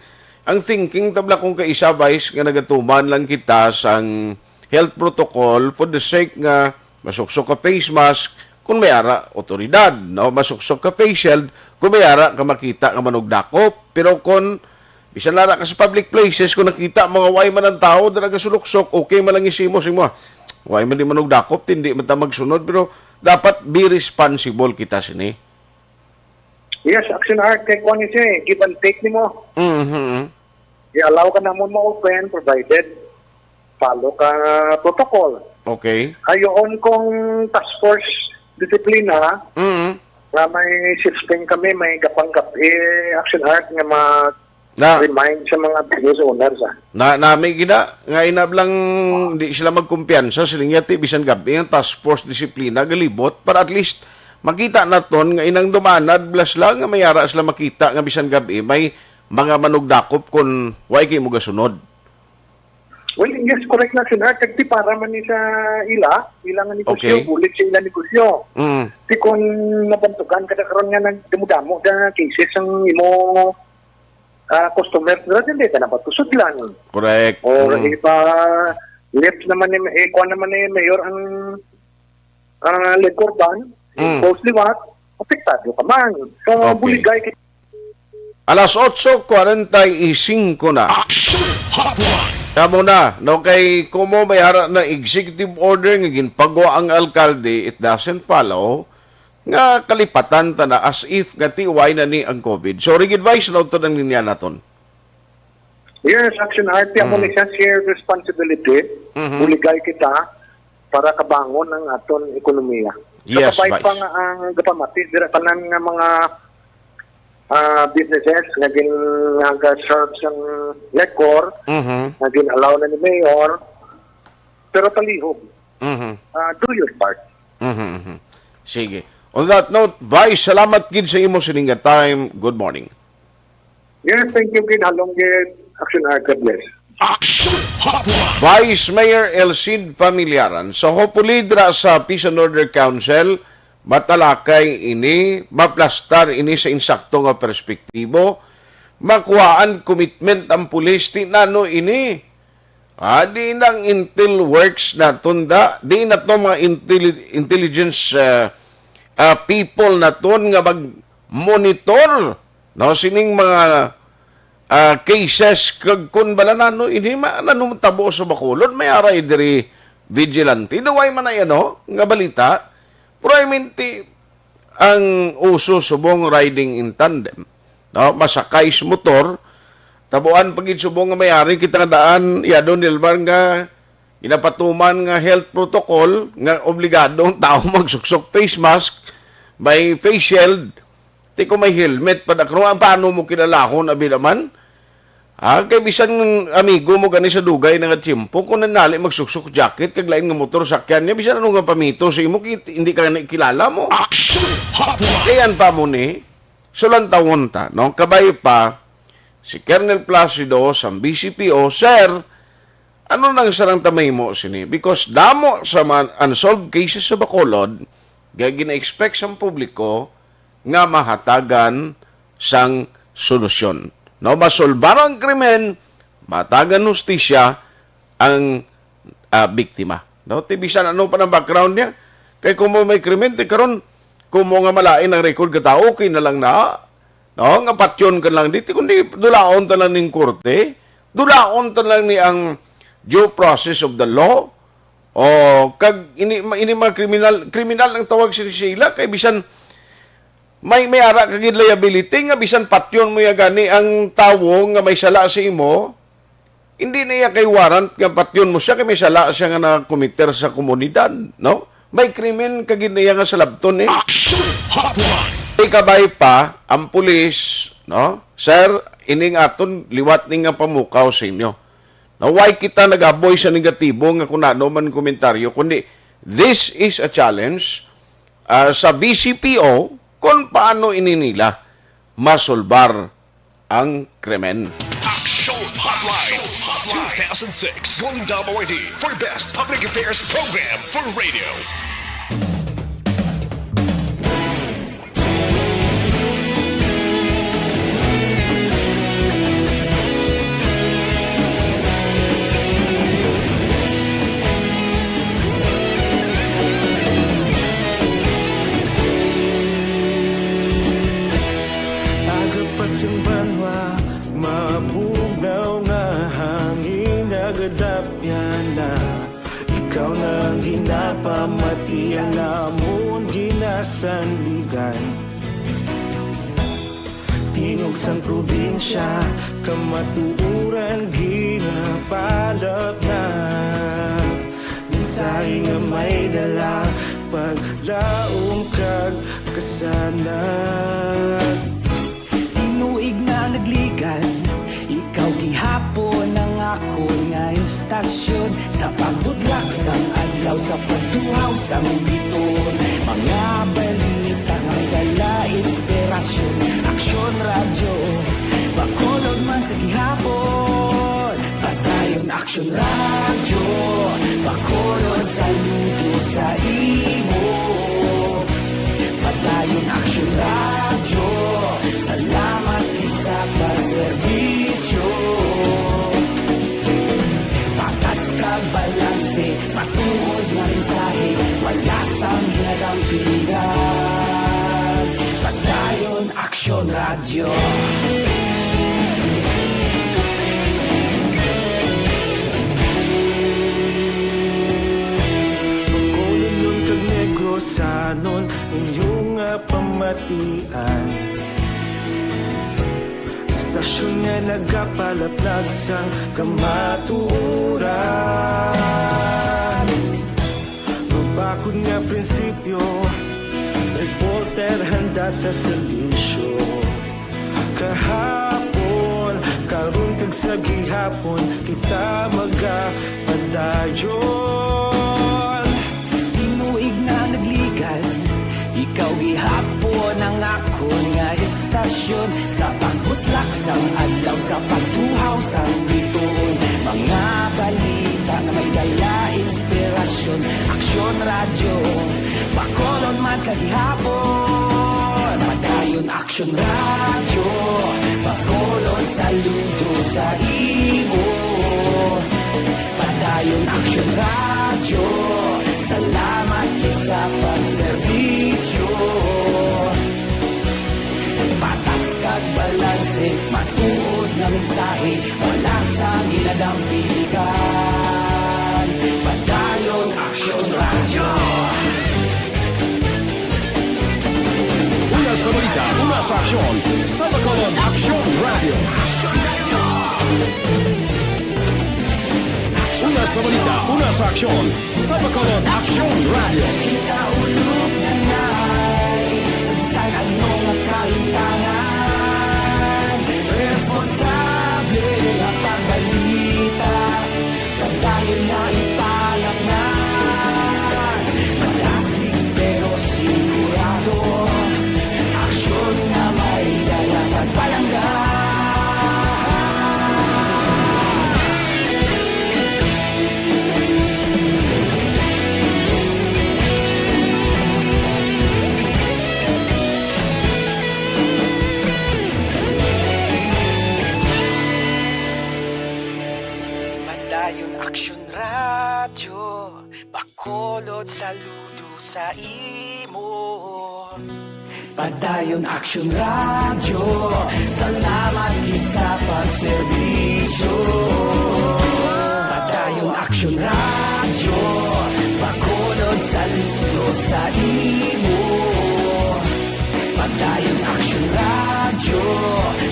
ang thinking tabla kung kaisa, Vice, nga nagatuman lang kita sang health protocol for the sake nga masuksok ka face mask, kung may ara, otoridad, no? Masuksok ka face shield, kung may ara ka makita nga manugdakop. Pero kung bisan ara ka sa public places, kung nakita mo nga way man ang tao dira gasuluksok, okay man lang isimo sa imo. Way man di manugdakop, hindi man ta magsunod, pero dapat be responsible kita sini. Yes, Action Art, kay kuwan ni siya eh, give and take ni mo. Mhm. I-allow ka namon ma-open provided follow ka protocol. Okay. Ayoon kung task force disiplina Mm. nga may shifting kami, may gapang-gabi, Action Art, nga mag-remind Na sa mga business owners, ah. Na, nami gina, nga inablang di sila magkumpiyansa, siling niya, ti bisan gabi ang task force disiplina galibot para at least makita naton nga inang dumanad blas lang nga may ara sila makita nga bisan gabi may mga manugdakop kung wa kay mo gasunod. Well, yes, correct na sila. Kag ti para man ni sa ila, ila nga negosyo, Okay. bulig sa ila negosyo. Mm. Ti kung nabantugan ka na karon nga nagdamo-damo na cases ang imo, ah, customers nila, dili ka na ba to sudlan? Correct. Or Mm. iba, left naman ni, eh, kuwan naman ni Mayor ang, ah, liquor ban, Mm. impose liwat, apektado ka man. So, Okay. buligay ka Alas otso kwarenta y cinco na. Action Hotline. Kamo na, no, kay kumo may ara na executive order nga ginpagwa ang alkalde, it doesn't follow nga kalipatan ta na as if nga ti way na ni ang COVID. So, Rigid Vice, nautod ang linya naton. Yes, Action Art, amo Mm. ni siya shared responsibility. Mhm. Buligay kita para kabangon ang aton ekonomiya. So, Yes, kabay Vice. pa nga ang gapamati, dira tanan nga mga, ah, businesses nga gin-, nga ga-serve sang liquor, Mhm. nga gin-allow na ni Mayor, pero palihog, Mhm. ah, do your part. Mhm, mhm. Sige. On that note, Vice, salamat gid sa imo sining nga time. Good morning. Yes, thank you gid. Halong gid. Action Art, God bless. Action Hotline. Vice Mayor Elcid Familiaran. So, hopefully, dira sa Peace and Order Council, matalakay ini, maplastar ini sa insakto nga perspektibo, makuhaan commitment ang pulis, ti nano ini. Ah, di nang intel works naton da, di na to mga intelli-, intelligence, ah, ah, people naton nga mag-monitor, no, sining mga, ah, cases kag kun bala nano ini ma-, nano tabo sa Bacolod, may aray diri vigilante. Daw ay man ay ano, nga balita. Pero I mean, ti, ang uso subong riding in tandem, no? Masakay sa motor, tabuan pa gid subong nga may ari kita nga daan, Yado Nilmar, nga ginapatuman nga health protocol nga obligado ang tao magsuksok face mask, may face shield, ti kung may helmet pa dakro, ang paano mo kilalahon, abi naman? Ah, kay bisan amigo mo gani sa dugay na nga tiyempo, kung nanali magsuksok jacket kag lain nga motor sakyan niya, bisan ano nga pamito sa imo, kit-, hindi ka na kilala mo. Action Hotline. Kay yan pa mo ni, sulantawon ta, no? Kabay pa, si Colonel Placido sa B C P O, "Sir, ano nang sarang ta mahimo sini?" Because damo sa mga unsolved cases sa Bacolod, nga gina-expect sa publiko nga mahatagan sang solusyon. No, masulbar ang krimen, matagan hustisya ang, ah, biktima. No, ti bisan ano pa ang background niya. Kay kung mo may krimen, ti karon, kung mo nga malain ang record ka tao, okay na lang na. No, nga patyon ka lang dito, kundi dulaon ta lang ning korte, dulaon ta lang ni ang due process of the law. O, kag ini, ini mga kriminal, kriminal ang tawag sa sila, kay bisan may, may ara ka gid liability nga bisan patyon mo ya gani ang tawo nga may sala sa imo, hindi na iya kay warrant nga patyon mo siya kay may sala siya nga nakomiter sa komunidad, no? May krimen ka gid na iya nga salabton, eh. Action Hotline. Ikabay pa ang pulis, no? Sir, ining aton liwat ni nga pamukaw sa inyo. Now, why kita nagaboy sa negatibo nga kung ano man komentaryo, kundi this is a challenge, ah, sa B C P O kung paano ini nila masulbar ang krimen. Action Hotline two thousand six, Golden Dam Awardee for Best Public Affairs Program for Radio. Aga pa sing banwa, mabugnaw nga hangin, nagadapyan na. Ikaw na ang ginapamati, ang amon ginasandigan. Tingog sang probinsya, Kamatuoran ginapalapnap, mensahe nga may dala, paglaom kag kasanag. Tinuig na nagligan, ikaw gihapon ang akon nga istasyon. Sa pagbutlak sang adlaw, sa pagtuhaw sang bituon, mga balita nga may dala inspirasyon. Aksyon Radyo, Bacolod man sa gihapon. Padayon Aksyon Radyo, Bacolod, saludo sa imo. Padayon Aksyon Radyo, salamat gid sa pagserbisyo. Patas kag balanse, matuod nga mensahe, wala sang ginadampigan. Padayon Aksyon Radyo. Bacolodnon kag Negrosanon, inyo nga pamatian. Istasyon nga nagapalaplag sang kamatuoran. Mabakod nga prinsipyo, reporter handa sa serbisyo. Kahapon, karon kag sa gihapon, kita magapadayon. Tinuig na nagligan, ikaw gihapon ang akon nga istasyon. Sa pagbutlak sang adlaw, sa pagtuhaw sang bituon, mga balita nga may dala inspirasyon. Aksyon Radyo, Bacolod man sa gihapon. Padayon Aksyon Radyo, Bacolod, saludo sa imo. Padayon Aksyon Radyo, salamat gid sa pagserbisyo. Patas kag balanse, matuod nga mensahe, wala sang ginadampigan. Padayon Aksyon Radyo. Una sa balita, una sa aksyon, sa Bacolod Aksyon Radyo. Una sa balita, una sa aksyon, sa Bacolod Aksyon Radyo. Kita ulog na na'y sa bisan ano nga kahimtangan. Responsable nga pagbalita, padayon na ipalapngan. Madasig pero sigurado, aksyon nga may dala pagpalangga. Padayon Aksyon Radyo, Bacolod, saludo sa imo. Padayon Aksyon Radyo, salamat gid sa pagserbisyo. Padayon Aksyon Radyo, Bacolod, saludo sa imo. Padayon Aksyon Radyo,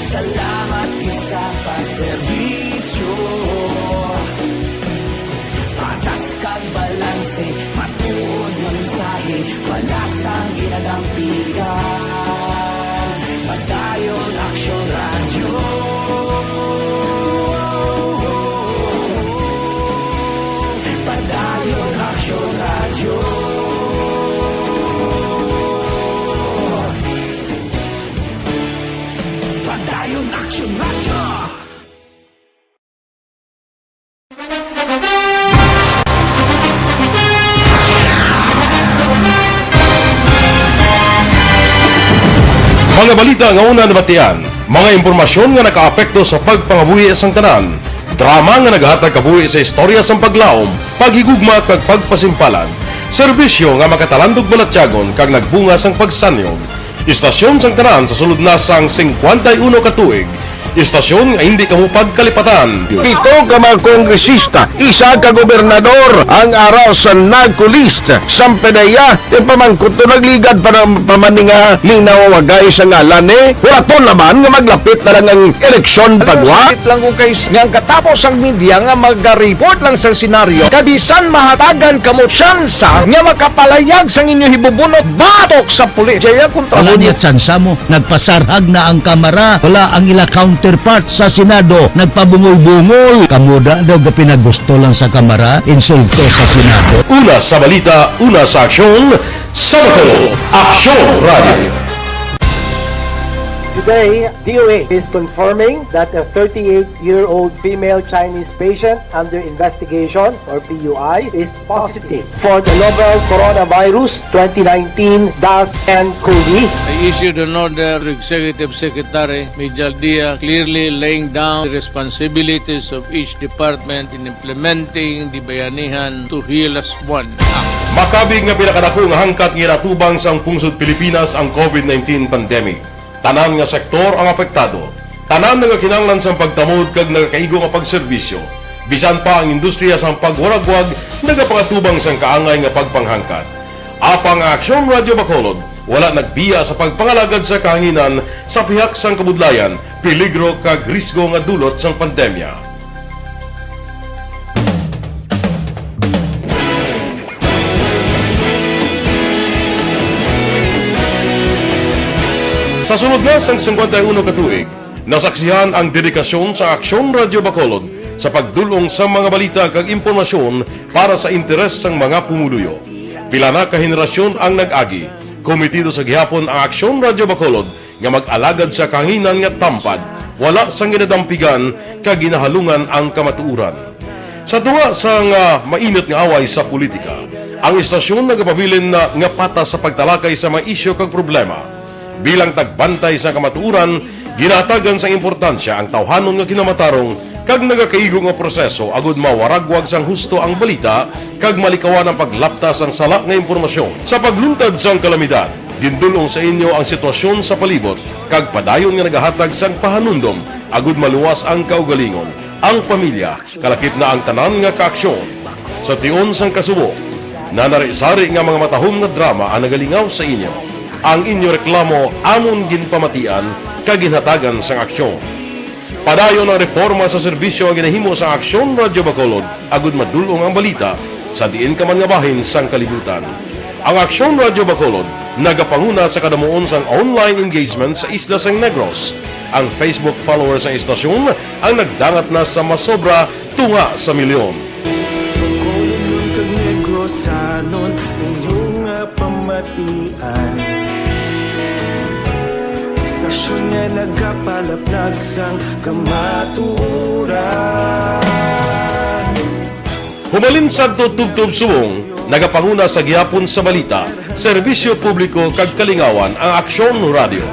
salamat gid sa pagserbisyo. Patas kag balanse, matuod nga mensahe, wala sang ginadampigan. Padayon Aksyon Radyo. Padayon Aksyon Radyo. Padayon Aksyon Radyo. Mga balita nga una nabatian, mga impormasyon nga nakaapekto sa pagpangabuhi sang tanan, drama nga naghatag kabuhi sa istorya sang paglaom, paghigugma kag pagpasimpalan, serbisyo nga makatalandog balatyagon kag nagbunga sang pagsanyog. Istasyon sang tanan sa sulod na sang singkwenta y uno ka tuig, Istasyon nga hindi kamo pagkalipatan. Pito ka mga kongresista, isa ka gobernador ang ara sa NAGCO list. Sampanaya, yung pamangkot to nagligad pa ng pamaninga ning nawawagay sa ngalan eh. Wala to naman nga maglapit na lang ang eleksyon pagwa. Sakit lang kung kay nga ang katapos ang media nga mag-report lang sa senaryo, kabisan mahatagan kamo tsansa nga makapalayag sang inyo hibubunot batok sa pulis. Jaya kontra Wala mo. Niya tsansa mo. Nagpasarhag na ang Kamara. Wala ang ila counterpart sa Senado. Nagpabungol-bungol. Kamo da daw gapinagusto lang sa Kamara, insulto sa Senado. Una sa balita, una sa aksyon, sa Bacolod, Aksyon Radio. Today, D O A is confirming that a thirty-eight-year-old female Chinese patient under investigation, or P U I, is positive for the novel coronavirus twenty nineteen dash N cov. I issued an order to Executive Secretary Mijal Dia, clearly laying down the responsibilities of each department in implementing the Bayanihan to Heal As One Act. Makabig nga pinakadako nga hangkat nga ginatubang sang pungsod Pilipinas ang covid nineteen pandemic. Tanan nga sektor ang apektado. Tanan nga kinahanglan sang pagtamod kag nagakaigo nga pagserbisyo. Bisan pa ang industriya sang pagwaragwag nagapangatubang sang kaangay nga pagpanghangkat. Apang ang Aksyon Radio Bacolod wala nagbiya sa pagpangalagad sa kahanginan sa pihak sang kabudlayan, peligro kag risgo nga dulot sang pandemya. Sa sulod na sang singkwenta y uno ka tuig, nasaksihan ang dedikasyon sa Aksyon Radio Bacolod sa pagdul-ong sa mga balita kag impormasyon para sa interes sang mga pumuluyo. Pila na ka henerasyon ang nag-agi. Komitido sa gihapon ang Aksyon Radio Bacolod nga mag-alagad sa kahanginan nga tampad, wala sang ginadampigan kag ginahalungan ang kamatuoran. Sa tunga sang, ah, mainit nga away sa politika, ang istasyon nagapabilin na nga patas sa pagtalakay sa mga isyu kag problema. Bilang tagbantay sa kamatuoran, ginahatagan sang importansya ang tawhanon nga kinamatarong kag nagakaigo nga proseso agud mawaragwag sang husto ang balita kag malikawan ang paglapta sang sala nga impormasyon. Sa pagluntad sang kalamidad, gindul-ong sa inyo ang sitwasyon sa palibot kag padayon nga nagahatag sang pahanumdom agud maluwas ang kaugalingon, ang pamilya, kalakip na ang tanan nga kaaksyon. Sa tion sang kasubo, nanari-sari nga mga matahom nga drama ang nagalingaw sa inyo. Ang inyo reklamo amon ginpamatian kag ginhatagan sang aksyon. Padayon ang reporma sa serbisyo nga ginahimo sang Aksyon Radio Bacolod agud madul-ong ang balita sa diin ka man nga bahin sang kalibutan. Ang Aksyon Radio Bacolod nagapanguna sa kadamuon sang online engagement sa isla sang Negros. Ang Facebook followers sang istasyon ang nagdangat na sa masobra tunga sa milyon. Bacolod kag Negrosanon, inyo nga pamatian. Istasyon nga nagapalaplag sang kamatuoran. Humalin sadto tubtob subong, nagapanguna sa gihapon sa balita, serbisyo publiko kag kalingawan ang Aksyon Radio.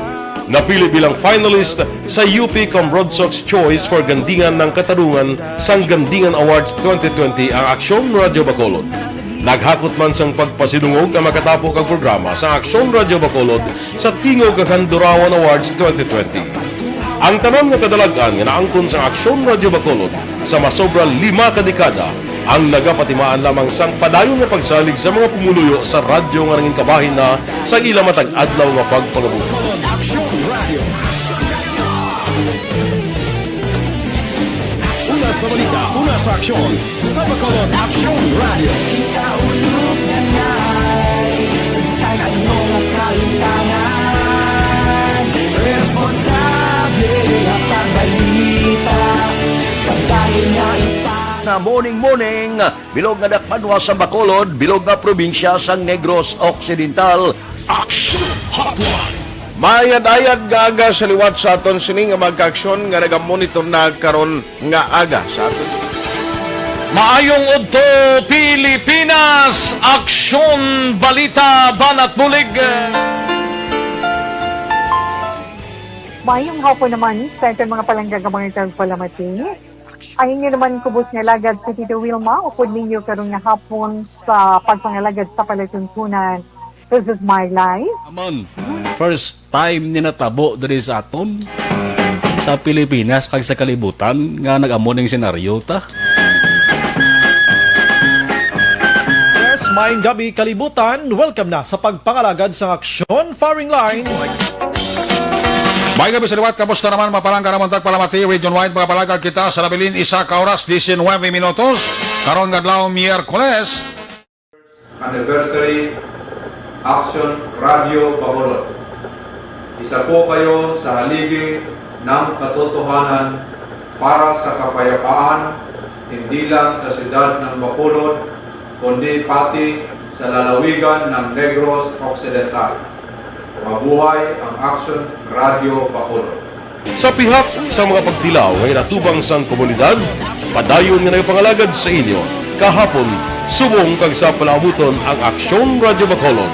Napili bilang finalist sa U P Cambrodsoc's Choice for Gandingan ng Katarungan sang Gandingan Awards twenty twenty ang Aksyon Radio Bacolod. Naghakot man sang pagpasidungog ang makatapo kag programa sa Aksyon Radio Bacolod sa Tingog kag Handurawan Awards twenty twenty. Ang tanan nga kadalag-an nga naangkon sang Aksyon Radio Bacolod sa masobra lima ka dekada ang nagapatimaan lamang sang padayon nga pagsalig sa mga pumuluyo sa radyo nga nangin kabahin na sa ila matag adlaw nga pagpangabuhi. Aksyon Radio. Una sa balita, una sa aksyon, sa Bacolod Aksyon Radio. Kita ulog na nai, saysay ano nga kalimtangan. Responsable nga pagbalita, pagdali nga ipang- Na morning, morning, bilog nga dakpanwa sa Bacolod, bilog nga probinsya sang Negros Occidental. Action Hotline. Maayad-ayad nga aga sa liwat sa aton sini nga mga kaaksyon nga nagamonitor na karon nga aga sa aton. Maayong udto, Pilipinas! Aksyon, balita, banat bulig. Maayong hapon naman sa aton mga palangga nga mga tagpalamati. Ang inyo naman kubos nga alagad si Tito Wilma, upod ninyo karon nga hapon sa pagpangalagad sa palatuntunan. This is my life. Amon, first time ni natabo diri sa aton. sa Pilipinas kag sa kalibutan nga nag-amo ning senaryo ta. Yes, maayong gabi, kalibutan. Welcome na sa pagpangalagad sa Aksyon Firing Line. May gabi sa liwat, kamusta naman? Mapalangga naman tagpalamati, Region Wide, makapalagad kita sa nabilin isa ka oras, diecinuebe minutos. Karon nga adlaw, Miyerkules. Anniversary, Aksyon Radio Bacolod. Isa po kayo sa haligi ng katotohanan para sa kapayapaan, hindi lang sa siyudad ng Bacolod, kundi pati sa lalawigan ng Negros Occidental. Mabuhay ang Aksyon Radio Bacolod. Sa pihak sa mga pagtilaw nga ginatubang sang komunidad, padayon nga nagapangalagad sa inyo, kahapon, subong kag sa palaabuton ang Aksyon Radio Bacolod.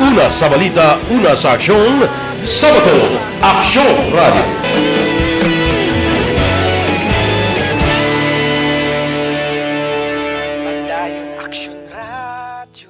Una sa balita, una sa aksyon, sa Bacolod, Aksyon Radio. Padayon Aksyon Radio.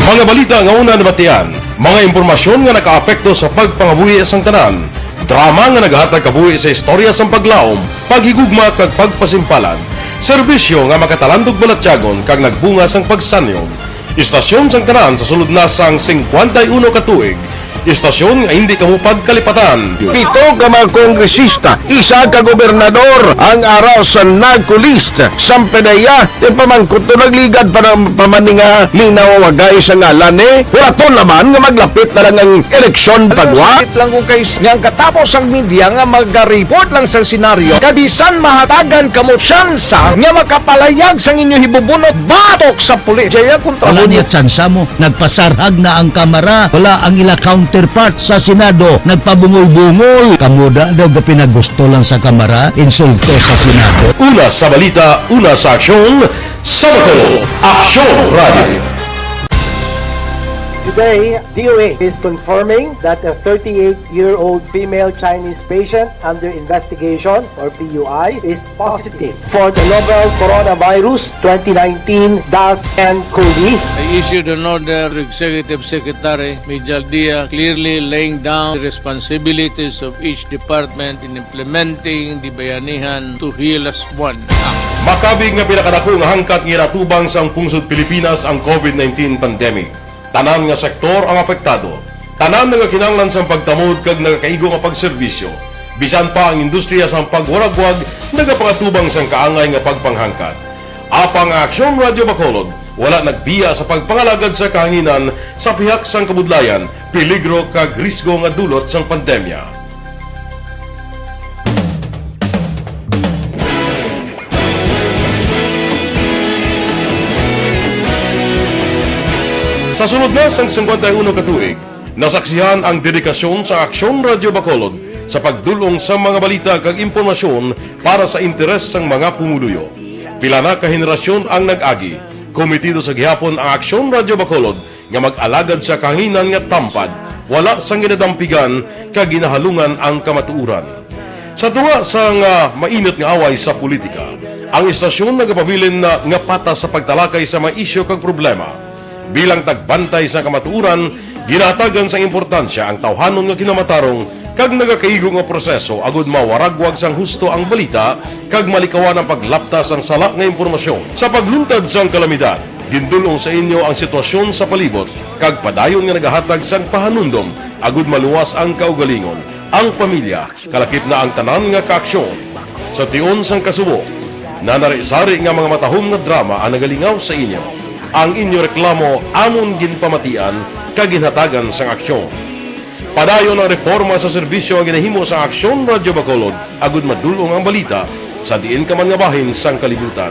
Mga balita nga una nabatian, mga impormasyon nga nakaapekto sa pagpangabuhi sang tanan, drama nga nagahatag kabuhi sa istorya sang paglaom, paghigugma kag pagpasimpalan, serbisyo nga makatalandog balatyagon kag nagbunga sang pagsanyog. Istasyon sang tanan sa sulod na sang singkwenta y uno ka tuig. Istasyon nga hindi kamo pagkalipatan. Pito ka mga kongresista, isa ka gobernador ang ara sa NAGCO list. Sampanaya, ti pamangkot to nagligad pa ng pamaninga, linawagay sa ngalan ni. Wala to naman nga maglapit na lang ang eleksyon pagwa. Sakit lang kung kay nga ang katapos ang media nga magaripot lang sa senaryo. Kabisan mahatagan kamo tsansa nga makapalayag sang inyo hibubunot batok sa pulis. Jaya kontra Wala mo niya tsansa mo. Nagpasarhag na ang Kamara. Wala ang ila counterpart sa Senado. Nagpabungol-bungol. Kamo da daw ga pinagusto lang sa Kamara. Insulto sa Senado. Una sa balita, una sa aksyon, sa Bacolod, Aksyon Radio. Today, D O H is confirming that a thirty-eight-year-old female Chinese patient under investigation, or P U I, is positive for the novel coronavirus twenty nineteen dash N cov. I issued an order to Executive Secretary Mijal Dia, clearly laying down the responsibilities of each department in implementing the Bayanihan to Heal Us One Act. Makabig nga pinakadako nga hangkat nga ginatubang sang pungsod Pilipinas ang covid nineteen pandemic. Tanan nga sektor ang apektado. Tanan nagakinahanglan sang pagtamod kag nagakaigo nga pagserbisyo. Bisan pa ang industriya sang pagwaragwag nagapangatubang sang kaangay nga pagpanghangkat. Apang ang Aksyon Radio Bacolod wala nagbiya sa pagpangalagad sa kahanginan sa pihak sang kabudlayan, peligro kag risgo nga dulot sang pandemya. Sa sulod na sang singkwenta y uno ka tuig, nasaksihan ang dedikasyon sa Aksyon Radio Bacolod sa pagdul-ong sa mga balita kag impormasyon para sa interes sang mga pumuluyo. Pila na ka henerasyon ang nag-agi. Komitido sa gihapon ang Aksyon Radio Bacolod nga mag-alagad sa kahanginan nga tampad, wala sang ginadampigan kag ginahalungan ang kamatuoran. Sa tunga sang, ah, mainit nga away sa politika, ang istasyon nagapabilin na nga patas sa pagtalakay sa mga isyu kag problema. Bilang tagbantay sa kamatuoran, ginahatagan sang importansya ang tawhanon nga kinamatarong kag nagakaigo nga proseso agud mawaragwag sang husto ang balita kag malikawan ang paglapta sang sala nga impormasyon. Sa pagluntad sang kalamidad, gindul-ong sa inyo ang sitwasyon sa palibot kag padayon nga nagahatag sang pahanumdom agud maluwas ang kaugalingon, ang pamilya, kalakip na ang tanan nga kaaksyon. Sa tion sang kasubo, nanari-sari nga mga matahom nga drama ang nagalingaw sa inyo. Ang inyo reklamo amon ginpamatian kag ginhatagan sang aksyon. Padayon ang reporma sa serbisyo nga ginahimo sa Aksyon Radyo Bacolod agud madul-ong ang balita sa diin ka man nga bahin sang kalibutan.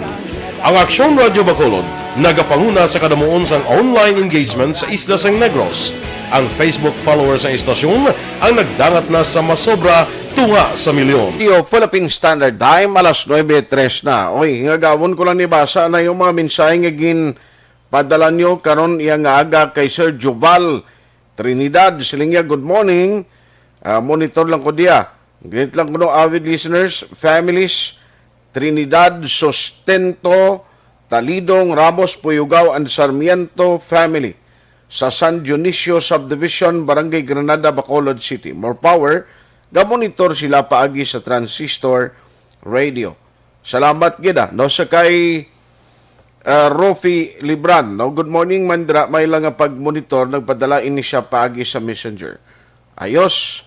Ang Aksyon Radyo Bacolod nagapanguna sa kadamuon sang online engagement sa isla sang Negros. Ang Facebook followers sang istasyon ang nagdangat na sa masobra tunga sa milyon. Yo, Philippine Standard Time, alas nuebe tres na. Oy, nga gawon ko lang ni basa na yung mga mensahe nga ginpadala nyo karon iya nga aga kay Sir Joval Trinidad. Siling niya, "Good morning. Ah, monitor lang ko diya. Greet lang ko no, avid listeners, families, Trinidad Sustento, Talidong, Ramos, Puyugaw, and Sarmiento family sa San Dionisio Subdivision, Barangay Granada, Bacolod City. More power, gamonitor sila paagi sa transistor radio. Salamat gid, ah, no, sa kay, ah, Rofi Libran, no? Good morning, Mandra. May lang nga pagmonitor, nagpadala ini siya paagi sa messenger. Ayos.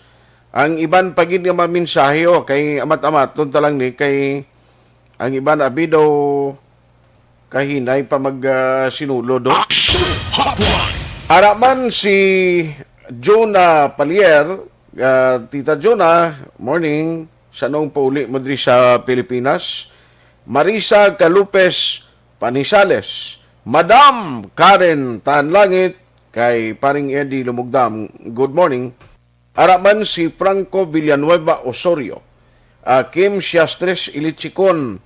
Ang iban pa gid nga mga mensahe, oh, kay amat-amaton ta lang ni, kay ang iban abi daw kahinay pa mag, ah, sinulod, oh. Action Hotline! Ara man si Jonah Palier, ah, Tita Jonah, morning. Sa nung pauli mo diri sa Pilipinas? Marisa Calupes Panisales, Madam Karen Tanlangit, kay Paring Eddie Lumugdam, good morning. Ara man si Franco Villanueva Osorio, ah, Kim Siastres Ilichicon,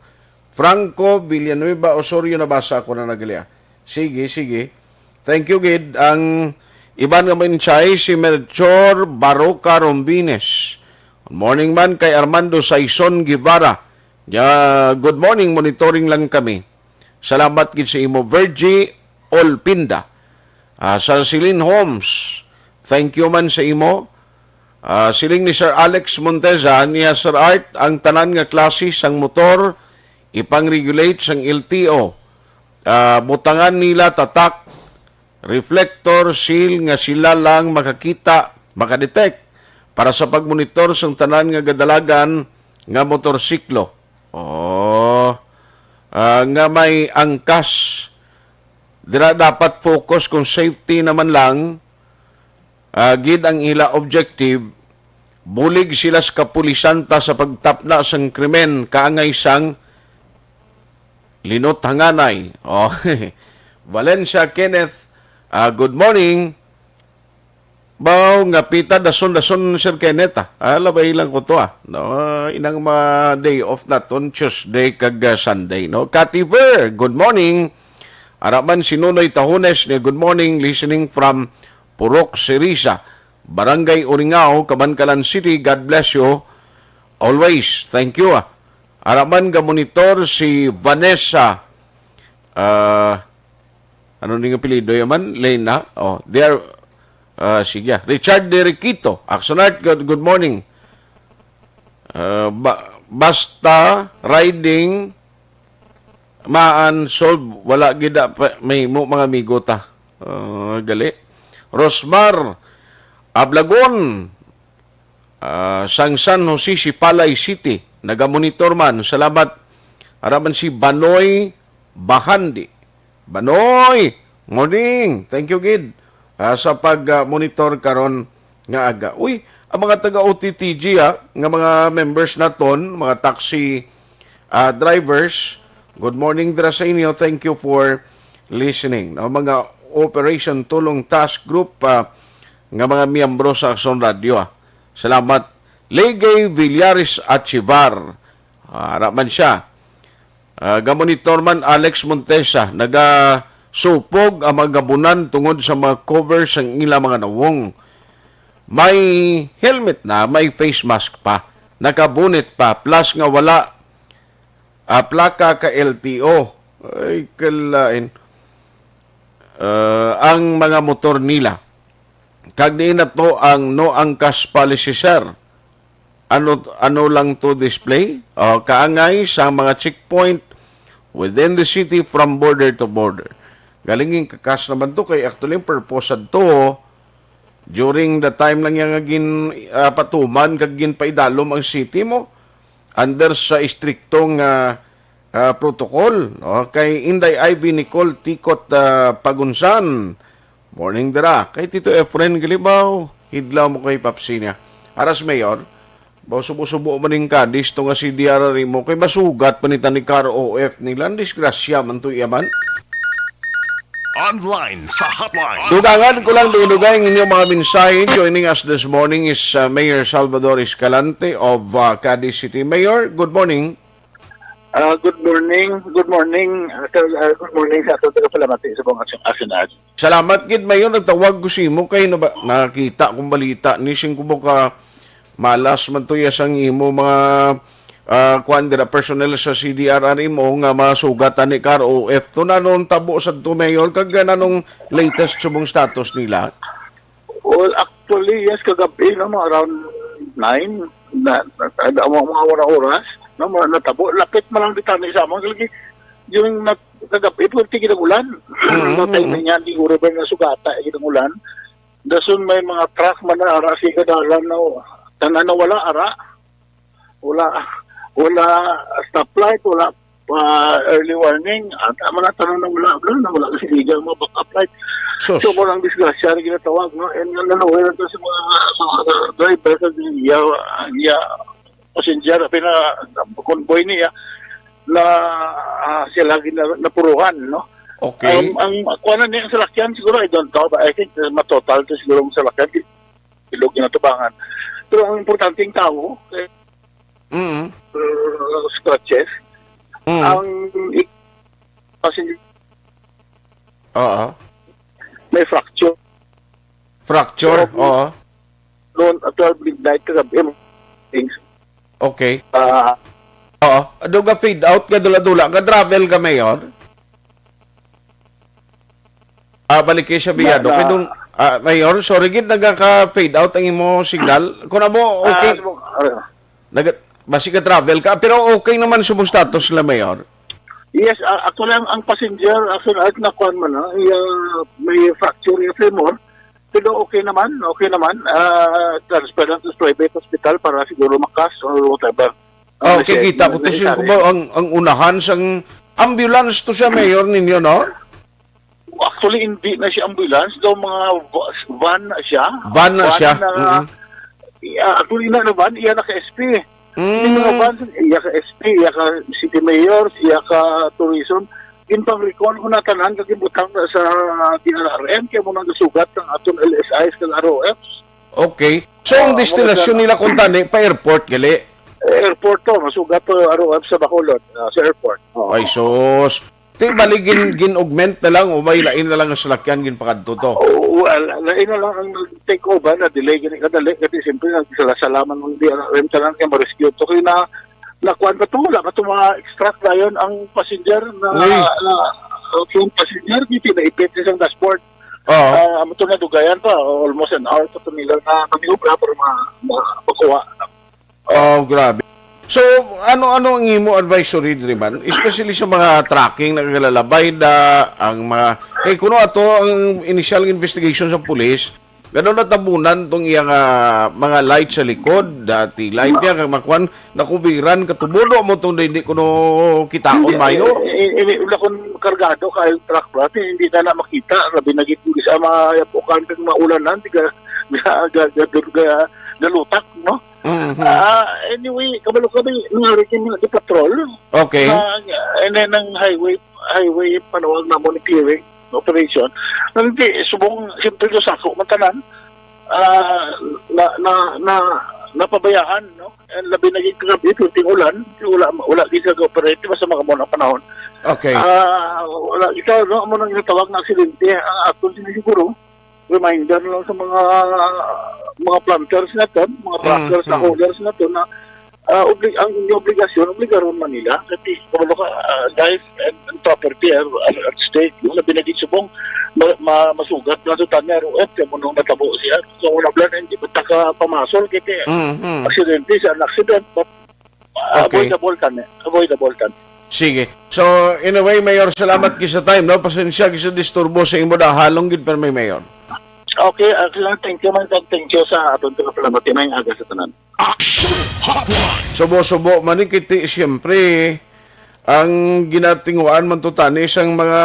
Franco Villanueva Osorio, nabasa ko na nagalia. Sige, sige. Thank you, gid. Ang iban nga mensahe, si Melchor Baroca Rombines. Good morning man kay Armando Saison Guevara. Ya, good morning, monitoring lang kami. Salamat gid sa imo, Virgie Olpinda. Ah, sa Celine Homes, thank you man sa imo. Ah, siling ni Sir Alex Monteza, niya, Sir Art, ang tanan nga klase sang motor ipang-regulate sang L T O. Ah, butangan nila tatak, reflector, seal nga sila lang makakita, makadetect para sa pagmonitor sang tanan nga gadalagan nga motorsiklo. Oh, ah, nga may angkas. Dira dapat focus kung safety naman lang, ah, gid ang ila objective. Bulig sila sa kapulisan ta sa pagtapna sang krimen, kaangay sang linot hanganay. Oh, Valencia Kenneth, ah, good morning. Baw nga pita dason-dason, Sir Kenneth, ah. Ah, labay lang ko to, ah. No, inang ma day off naton, Tuesday kag, ah, Sunday, no? Kativer, good morning. Ara man si Nonoy Tahones ni, good morning, listening from Purok Sirisa, Barangay Uringao, Kabankalan City. God bless you always. Thank you, ah. Ara man ga monitor si Vanessa, ah, ano ning apelyido yaman? Lena? Oh, they are, ah, sige, ah. Richard De Requito, Axonart, good, good morning. Ah, ba-, basta riding, maan, solve, wala gid na pa, mahimo, mga amigo ta. Ah, gali. Rosmar Ablagon, ah, sang San Jose, Sipalay City, nagamonitor man. Salamat. Ara man si Banoy Bahandi. Banoy, morning. Thank you gid, ah, sa pag, ah, monitor karon nga aga. Uy, ang mga taga O T T G, ah, nga mga members naton, mga taxi, ah, drivers, good morning dira sa inyo. Thank you for listening. No, mga Operation Tulong Task Group, ah, nga mga miyembro sa Aksyon Radio, ah. Salamat. Ligay Villares Achivar. Ah, ara man siya. Ah, gamonitor man, Alex Montesa, nagasupog ang mga gabunan tungod sa mga cover sang ila mga nawong. May helmet na, may face mask pa, nakabunit pa, plus nga wala, ah, plaka ka L T O. Ay, kalain. Ah, ang mga motor nila. Kag diin na to ang no angkas policy, sir? Ano, ano lang to display? O, kaangay sa mga checkpoint within the city from border to border. Galing yung kakas naman to kay actually yung purpose to during the time lang yang gin, ah, patuman kag ginpaidalom ang city mo under sa istriktong, ah, ah, protocol, no? Kay Inday Ivy Nicole Tikot, ah, Pagunsan, morning dira. Kay Tito Efren Galibaw, hidlaw mo kay Papsi niya. Aras Mayor, baw subo-subo man ning kadis to nga si D R R mo, kay masugat pa ni tani kar O F nila. Ang disgrasya man to iya man. Online sa hotline. Dugangan ko lang, dugay ang inyong mga mensahe. Joining us this morning is, uh, Mayor Salvador Escalante of, uh, Cadiz City. Mayor, good morning. Ah, good morning. Good morning, uh, sir. Ah, good morning sa ato taga Palamati sa buong aksyon, aksyon, aksyon. Salamat gid, Mayor, nagtawag ko sa imo kay naba-, nakita kong balita ni sing kubo ka malas man to ya sang imo mga, ah, kuan dira, personnel sa C D R R M O nga masugat ani ka R O F. To, nanong tabo sa to, Mayor, kag nanong latest subong status nila? Well, actually, yes, kagabi, no, mga around nine, na, na, na, mga, mga oras, no, mga natabo. Lapit man lang di tani sa amon. Lagi, yung nat, kagabi, pwerte ginag-ulan. Mm-hmm. Natay na niya, di guro ba nasugata, eh, ginag-ulan. Dason may mga truck man na ara sa dalan, no, tanan na wala, ara. Wala, wala stoplight, wala pa early warning. At ang mga tanan na wala, wala na, wala kasi liga ang mga backup light. Sus. So, mo lang disgrasya rin ginatawag, no? And nga nanaway na sa mga, sa mga driver sa iya, iya passenger, pina convoy niya na, ah, sila gina, napuruhan, no? Okay. Ang, ang kuha na niya ang salakyan siguro, I don't know, but I think, uh, matotal to siguro ang salakyan, di, bilog na tubangan. Pero ang importante ang tao, eh, Mm. uh, scratches, Mm. ang i- passenger Oo. may fracture. Fracture. Oo. Oo. Noon at twelve midnight kagabi, things. Okay. Ah, Oo. Ado ga fade out nga dula-dula. Ga travel ka, Mayor? Ah, balik kay siya, Biyado. Na, na- Kay nung, ah, Mayor, sorry gid, nagaka-fade out ang imo signal. Kung amo, okay. Ah, ano, ah, Nag, basi ka travel ka, pero okay naman sa mong status nila, Mayor. Yes, uh, actually, ang, ang passenger, actually, at nakuan man, no? Iya, may fracture yung femur. Pero okay naman, okay naman. Uh, transfer lang sa private hospital para siguro makas or whatever. Oh, Kasi okay, kita ko to may siya isa ba ang, ang unahan sang ambulance to siya, Mayor, ninyo, no? Actually, hindi na siya ambulance. Daw mga va- van na siya. Van na siya. Na, Mm. iya, actually, na, na van, iya naka-S P. Yung mga Mm. van, iya ka S P, iya ka city mayor, iya ka tourism. Yung pang-recall ko na tanan, kag gibutang na sa D R R M, kaya mo nang sugat ng aton L S Is kag R O Fs. Okay. So, ang Oo, destinasyon mga nila kung tani, pa airport, gali? Airport to, masugat to R O F sa Bacolod, ah, sa airport. Oo. Ay, sus. Ti, bali, gin, gin-augment na lang o may lain na lang ang salakyan ginpakadto to? Oo, well, lain na lang ang take over na delay gani kadali kasi siyempre nagsala-salaman ng D R R M tanan kay ma-rescue to kay na nakuan pa to, wala pa to mga extract dayon ang passenger na, Uy. Na yung passenger dito naipit sa isang dashboard. Oo. Ah, amo to nadugayan pa, almost an hour pa to nila na maniobra para ma, ma, makuha. Oh, grabe. So, ano-ano ang imo advisory diri man? Especially sa mga trucking, nagalalabay na ang mga, kay kuno ato ang initial investigation sa pulis, gano natabunan tong iyang, ah, mga light sa likod, dati light niya, kag makuan, nakubiran, katubudo mo tong hindi kuno kitaon mayo. Eh, eh, eh, wala kung kargado ka yung truck ba? Hindi na na makita. Labi na gid sa mga yapukan kag maulanan, di ka, ga, ga, ga, ga, galutak, no? Mhm. Ah, anyway, kabalo ka ba, nangyari yung mga patrol? Okay. Ah, and then ang highway, highway, panawag na monitoring operation. Hindi, subong, siyempre, lusako, man tanan, ah, na, na, na, napabayaan, no? And labi na yung kagabi, puting ulan, wala, wala gid sa operate, basta makamon ang panahon. Okay. Ah, wala, ikaw, no? Amo nang ginatawag na aksidente, ang aton siguro, reminder lang sa mga mga planters naton, mga Mm, truckers, mm. Haulers naton na ah, obli ang inyong obligasyon, obligaron man nila. Kasi kung ano ka, ah, life and, and property are, are at stake. Yung labi na gid subong, ma, ma, masugat na sa tanya, R O F, kaya mo nung natabo siya. So, wala blan, hindi ba taka pamasol, kasi Mhm. aksidente siya, an accident, but ah, Okay. Avoidable tan, eh. Avoidable tan. Sige. So, anyway, Mayor, salamat gid sa time, no? Pasensya gid sa disturbo sa imo, da halong gid, pero may Mayor. Okay, ah, thank you, man. Thank you sa aton nga palamat. May aga sa tanan. Action Hotline. Subo-subo man ni kiti, siyempre, ang ginatinguan man to tani sang mga,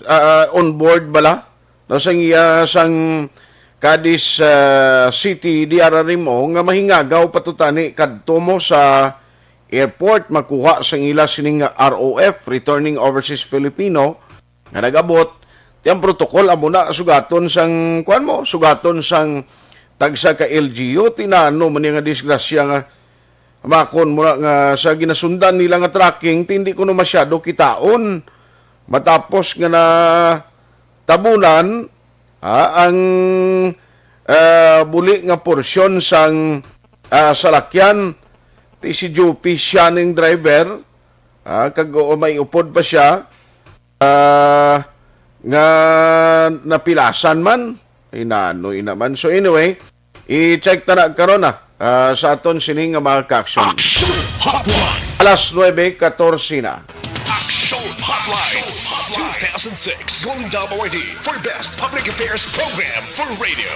ah, on board bala, no, sang iya, sang Cadiz, ah, City D R R M O nga mahingagaw pa to tani kadto mo sa airport, makuha sang ila sining R O F, Returning Overseas Filipino, nga nag-abot. Ti ang protocol amo na sugaton sang, kuan mo, sugaton sang tagsa ka L G U. Ti nano man nga disgrasya nga makon mo na nga sa ginasundan nila nga tracking, ti hindi kuno masyado kitaon. Matapos nga na tabunan, ah, ang, ah, buli nga porsyon sang, ah, salakyan, Ti si Jopi siya ning driver, ah, kag, oo, may upod pa siya, ah, nga napilasan man. Ay, nanoy naman. So anyway, i-check ta na karon na, ah, sa aton sini nga mga ka-aksyon. Action Hotline. Alas nuebe katorse na. Action Hotline two thousand six Golden Dome Awardee for Best Public Affairs Program for Radio.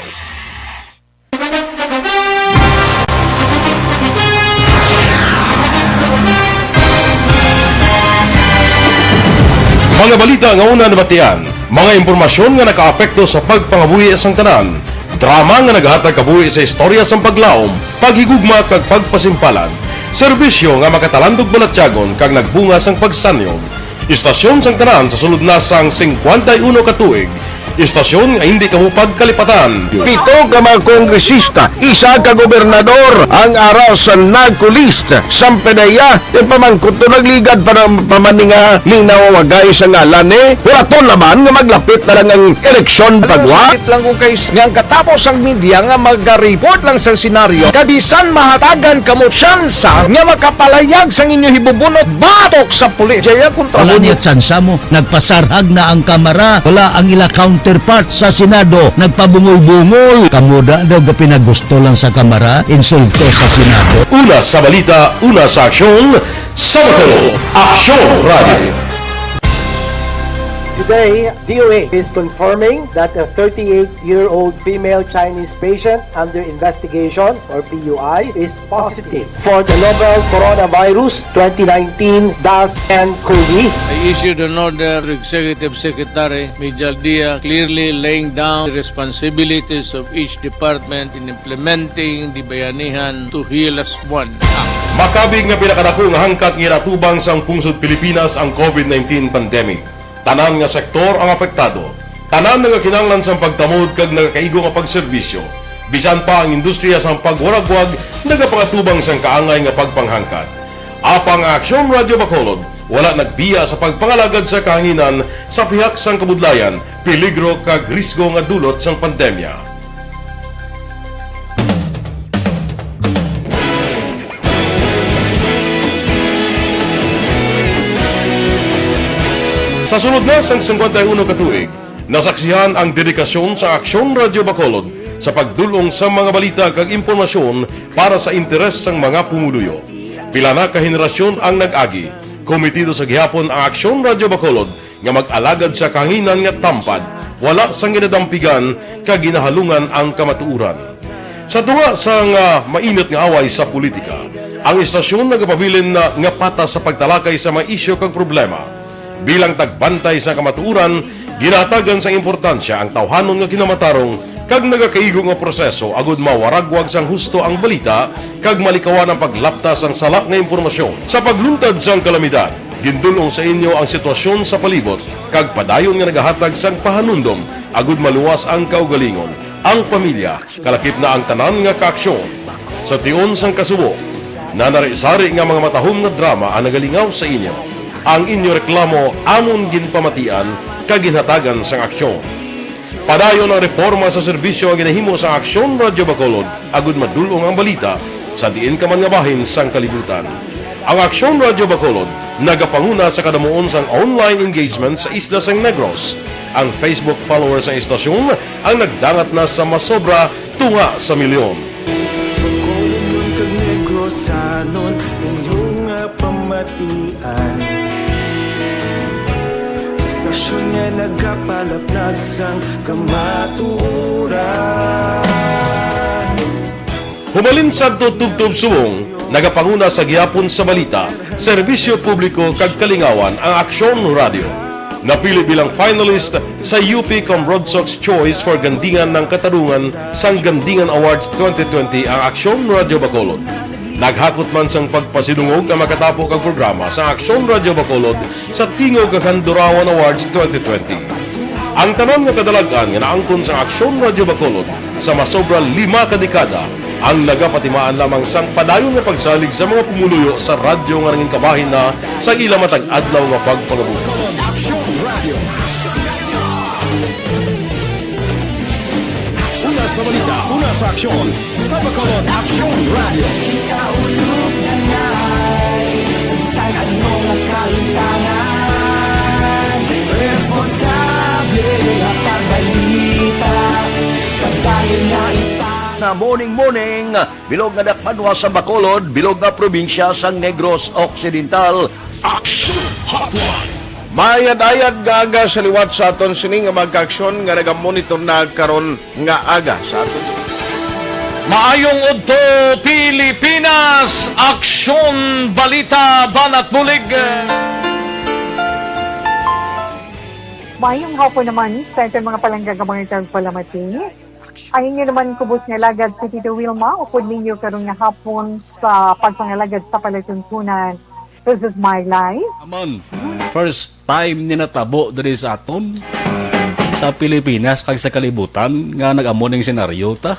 Mga balita nga una nabatian, mga impormasyon nga nakaapekto sa pagpangabuhi sang tanan, drama nga nagahatag kabuhi sa istorya sang paglaom, paghigugma kag pagpasimpalan, serbisyo nga makatalandog balatyagon kag nagbunga sang pagsanyog. Istasyon sang tanan sa sulod na sang singkwenta y uno ka tuig. Istasyon nga hindi kamo pagkalipatan. Pito ka mga kongresista, isa ka gobernador ang ara sa NAGCO list. Sampedeya, ti pamangkot to nagligad pa ng pamaninga ni nawawagay sa ngalan ni. Wala to naman nga maglapit na lang ang eleksyon pagwa. Sakit lang kung kay nga ang katapos ang media nga magareport lang sa senaryo, kabisan mahatagan kamo tsansa nga makapalayag sang inyo hibubunot batok sa pulis. Jaya kontra Wala mo niya tsansa mo. Nagpasarhag na ang Kamara. Wala ang ila counterpart sa Senado. Nagpabungol-bungol. Kamo da daw gapinagusto lang sa Kamara. Insulto sa Senado. Una sa balita, una sa aksyon, sa Bacolod, Aksyon Radio. Today, D O A is confirming that a thirty-eight-year-old female Chinese patient under investigation, or P U I, is positive for the novel coronavirus twenty nineteen dash N COVID. I issued an order to Executive Secretary Mijal Dia, clearly laying down the responsibilities of each department in implementing the Bayanihan to Heal Us One Act. Makabig nga pinakadako nga hangkat nga ginatubang sang pungsod Pilipinas ang COVID nineteen pandemic. Tanan nga sektor ang apektado. Tanan nagakinahanglan sang pagtamod kag nagakaigo nga pagserbisyo. Bisan pa ang industriya sang pagwaragwag nagapangatubang sang kaangay nga pagpanghangkat. Apang ang Aksyon Radyo Bacolod wala nagbiya sa pagpangalagad sa kahanginan sa pihak sang kabudlayan, peligro kag risgo nga dulot sang pandemya. Sa sulod na sang singkwenta y uno ka tuig, nasaksihan ang dedikasyon sa Aksyon Radyo Bacolod sa pagdul-ong sa mga balita kag impormasyon para sa interes sang mga pumuluyo. Pila na ka henerasyon ang nag-agi. Kometido sa gihapon ang Aksyon Radyo Bacolod nga mag-alagad sa kahanginan nga tampad, wala sang ginadampigan kag ginahalungan ang kamatuoran. Sa tunga sang, ah, mainit nga away sa politika, ang istasyon nagapabilin na nga patas sa pagtalakay sa mga isyu kag problema. Bilang tagbantay sa kamatuoran, ginahatagan sang importansya ang tawhanon nga kinamatarong kag nagakaigo nga proseso agud mawaragwag sang husto ang balita kag malikawan ang paglapta sang sala nga impormasyon. Sa pagluntad sang kalamidad, gindul-ong sa inyo ang sitwasyon sa palibot kag padayon nga nagahatag sang pahanumdom agud maluwas ang kaugalingon, ang pamilya, kalakip na ang tanan nga kaaksyon. Sa tion sang kasubo, nanari-sari nga mga matahom nga drama ang nagalingaw sa inyo. Ang inyo reklamo amon ginpamatian kag ginhatagan sang aksyon. Padayon ang reporma sa serbisyo nga ginahimo sa Aksyon Radyo Bacolod agud madul-ong ang balita sa diin ka man nga bahin sang kalibutan. Ang Aksyon Radyo Bacolod nagapanguna sa kadamuon sang online engagement sa isla sang Negros. Ang Facebook followers sang istasyon ang nagdangat na sa masobra tunga sa milyon. Bacolod man kag Negrosanon, inyo nga pamatian. Istasyon nga nagapalaplag sang kamatuoran. Humalin sadto tubtob subong, nagapanguna sa gihapon sa balita, serbisyo publiko kag kalingawan ang Aksyon Radyo. Napili bilang finalist sa U P Cambrodsoc's Choice for Gandingan ng Katarungan sang Gandingan Awards twenty twenty ang Aksyon Radyo Bacolod. Naghakot man sang pagpasidungog ang makatapo kag programa sa Aksyon Radyo Bacolod sa Tingog kag Handurawan Awards twenty twenty. Ang tanan nga kadalag-an nga naangkon sa Aksyon Radyo Bacolod sa masobra lima ka dekada ang nagapatimaan lamang sang padayon nga pagsalig sa mga pumuluyo sa radyo nga nangin kabahin na sa ila matag adlaw nga pagpangabuhi. Una sa balita, una sa aksyon, sa Bacolod Aksyon Radio. Ano nga kahimtangan? Responsable nga pagbalita, pagdayon nga ita. Na morning, morning, bilog nga dakbanwa sa Bacolod, bilog nga probinsya sang Negros Occidental. Action Hotline. Mayad-ayad nga aga sa liwat sa aton sini nga mga kaaksyon nga nagamonitor na karon nga aga sa aton. Maayong udto, Pilipinas! Aksyon, balita, banat bulig! Maayong hapon naman sa aton mga palangga nga mga tagpalamati. Ang inyo naman kubos nga alagad si Tito Wilma, upod ninyo karon nga hapon sa pagpangalagad sa palatuntunan. This is my life. Amon, first time ni natabo diri sa aton, sa Pilipinas kag sa kalibutan, nga nag-amo ning senaryo ta.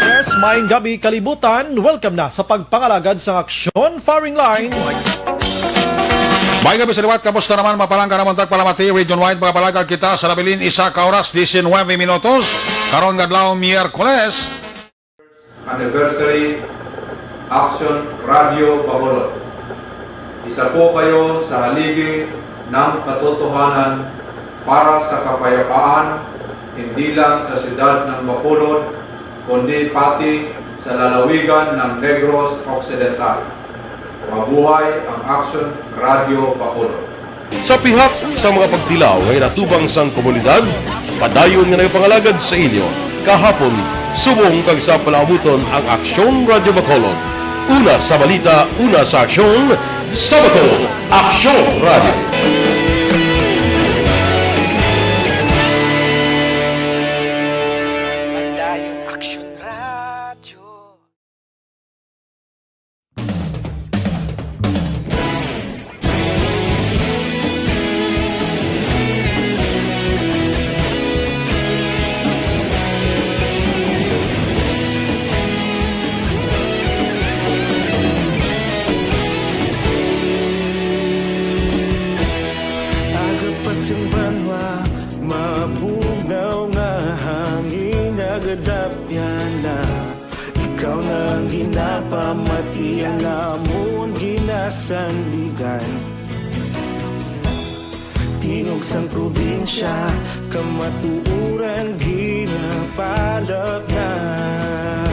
Yes, maayong gabi, kalibutan. Welcome na sa pagpangalagad sa Aksyon Firing Line. Maayong gabi sa liwat, kamusta naman, mga palangga namon tagpalamati? Region wide, mga palangga, kita sa nabilin, isa ka oras, diecinuebe minutos. Karon nga adlaw, Miyerkules. Anniversary, Action Radio Bacolod. Isa po kayo sa haligi ng katotohanan para sa kapayapaan, hindi lang sa siyudad ng Bacolod, kundi pati sa lalawigan ng Negros Occidental. Mabuhay ang Action Radio Bacolod. Sa pihak sa mga pagtilaw nga inatubang sang komunidad, padayon nga nagapangalagad sa inyo kahapon, subong kag sa palaabuton ang Aksyon Radyo Bacolod. Una sa balita, una sa aksyon, sa Bacolod, Aksyon Radyo. Padayon Aksyon Radyo. Aga pa sing banwa, mabugnaw nga hangin, nagadapyan na. Ikaw na ang ginapamati, ang amon ginasandigan. Tingog sang probinsya, kamatuoran ginapalapnag.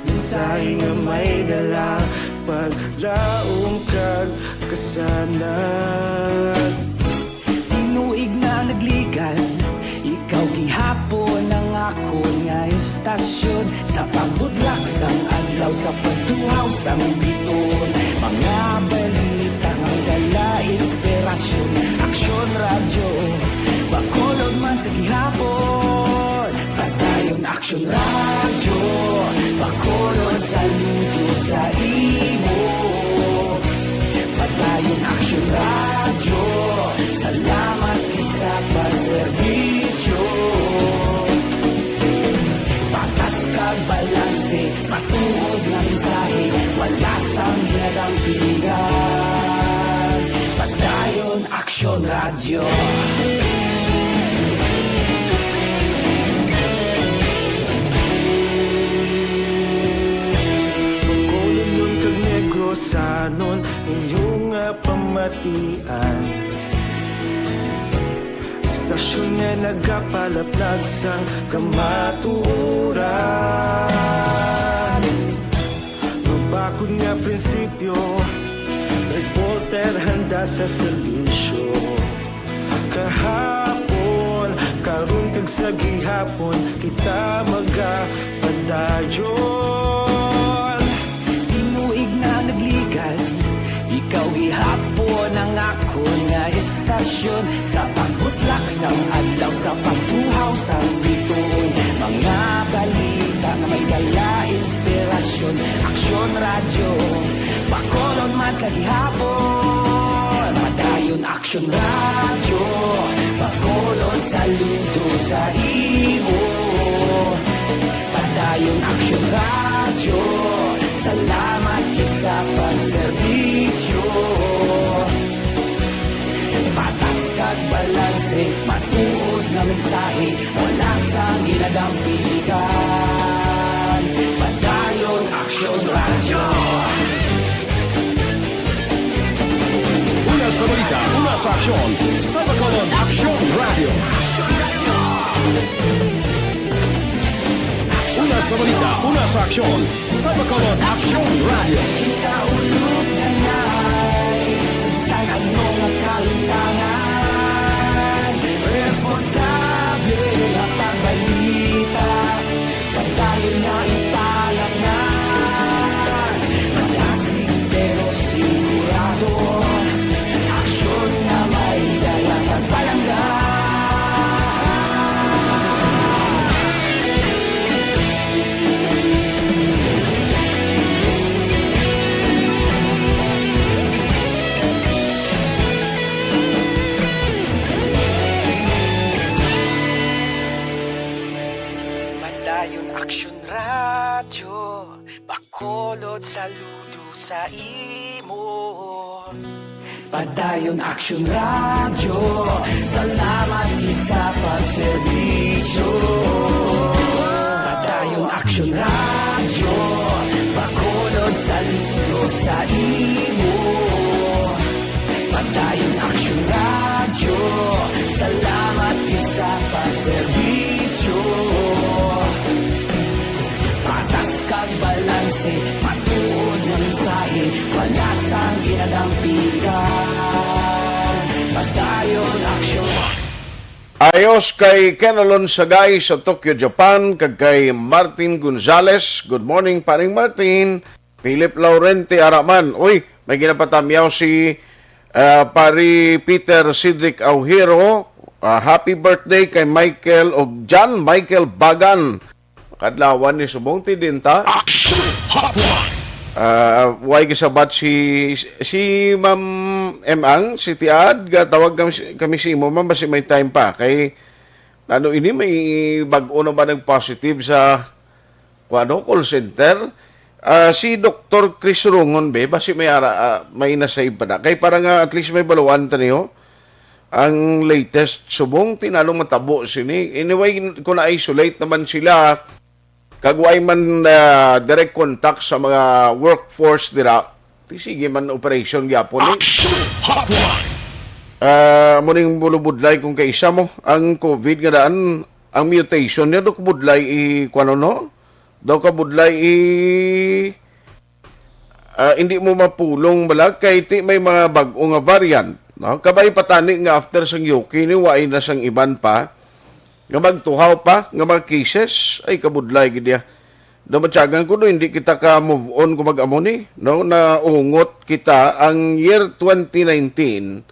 Mensahe nga may dala, paglaom kag kasanag. Tinuig na nagligan, ikaw gihapon ang akon nga istasyon. Sa pagbutlak sang adlaw, sa pagtuhaw sang biton, mga balita nga dala inspirasyon. Aksyon Radyo, Bacolod man sa gihapon. Padayon Aksyon Radyo, Bacolod, saludo sa imo. Padayon Aksyon Radyo, salamat gid sa pagserbisyo. Patas kag balanse, matuod nga mensahe, wala sang ginadampigan. Padayon Aksyon Radyo. Bacolodnon kag Negrosanon, inyo nga pamatian. Istasyon nga nagapalaplag sang kamatuoran. Mabakod nga prinsipyo, reporter handa sa serbisyo. Kahapon, karon kag sa gihapon, kita magapadayon. Tinuig na nagligan, ikaw gihapon ang akon nga istasyon. Sa pagbutlak sang adlaw, sa pagtuhaw sang biton, mga balita nga may dala inspirasyon. Aksyon Radyo, Bacolod man sa gihapon. Padayon Aksyon Radyo, Bacolod, saludo sa imo. Padayon Aksyon Radyo, salamat gid sa pagserbisyo. Patas kag balanse, matuod nga mensahe, wala sang ginadampigan. Padayon Aksyon Radyo. Sa balita, una sa aksyon, sa Bacolod Aksyon Radio. Una sa balita, una sa aksyon, sa Bacolod Aksyon Radio. Kita ulog na ngay, sa bisan ano nga kalimtangan, responsable nga pagbalita. Padayon nga ipalangan, malasig pero sigurado. Aksyon nga may dala kag palangga. Padayon Aksyon Radyo, Bacolod, saludo sa imo. Padayon Aksyon Radyo, salamat gid sa pagserbisyo. Padayon Aksyon Radyo, Bacolod, saludo sa imo. Padayon Aksyon Radyo, salamat gid sa pagserbisyo. Patas kag balanse, matuod nga mensahe, wala sang ginadampigan. Padayon Aksyon. Ayos kay Ken Alonsagay sa Tokyo, Japan, kag kay Martin Gonzales. Good morning, Paring Martin. Philip Laurente Araman. Uy, may ginapatamyaw si, ah, Pari Peter Cedric Aujero. Ah, happy birthday kay Michael og John Michael Bagan. Kadlawan ni subong ti dinta. Action Hotline. Ah, way gisabat si, si Ma'am Emang, si Tiad, gatawag kami, kami si imo, ma'am, basi may time pa. Kay, ano ini, may bag-o na ba nag-positive sa, kuano, call center? Ah, si Doktor Chris Rungon, be, basi may ara, ah, may na-save pa na. Kay para nga at least may baluan ta niyo ang latest subong tinanong matabo sini. Anyway, kung na-isolate naman sila, kag way man, ah, direct contact sa mga workforce dira, ti sige man operation gyapon ni. Action Hotline. Ah, amo ning bulubudlay kung kaisa mo ang covid nga daan, ang mutation niya do kabudlay i kuano, no? Do kabudlay i ah, hindi mo mapulong bala kay ti may mga bag-o nga variant, no? Kabay pa tani nga after sang U K ni, waay na sang iban pa nga magtuhaw pa nga mga cases. Ay, kabudlay gid ya. Daw matyagan ko, no, hindi kita ka move on kung mag-amo ni, no? Naungot kita ang year twenty nineteen,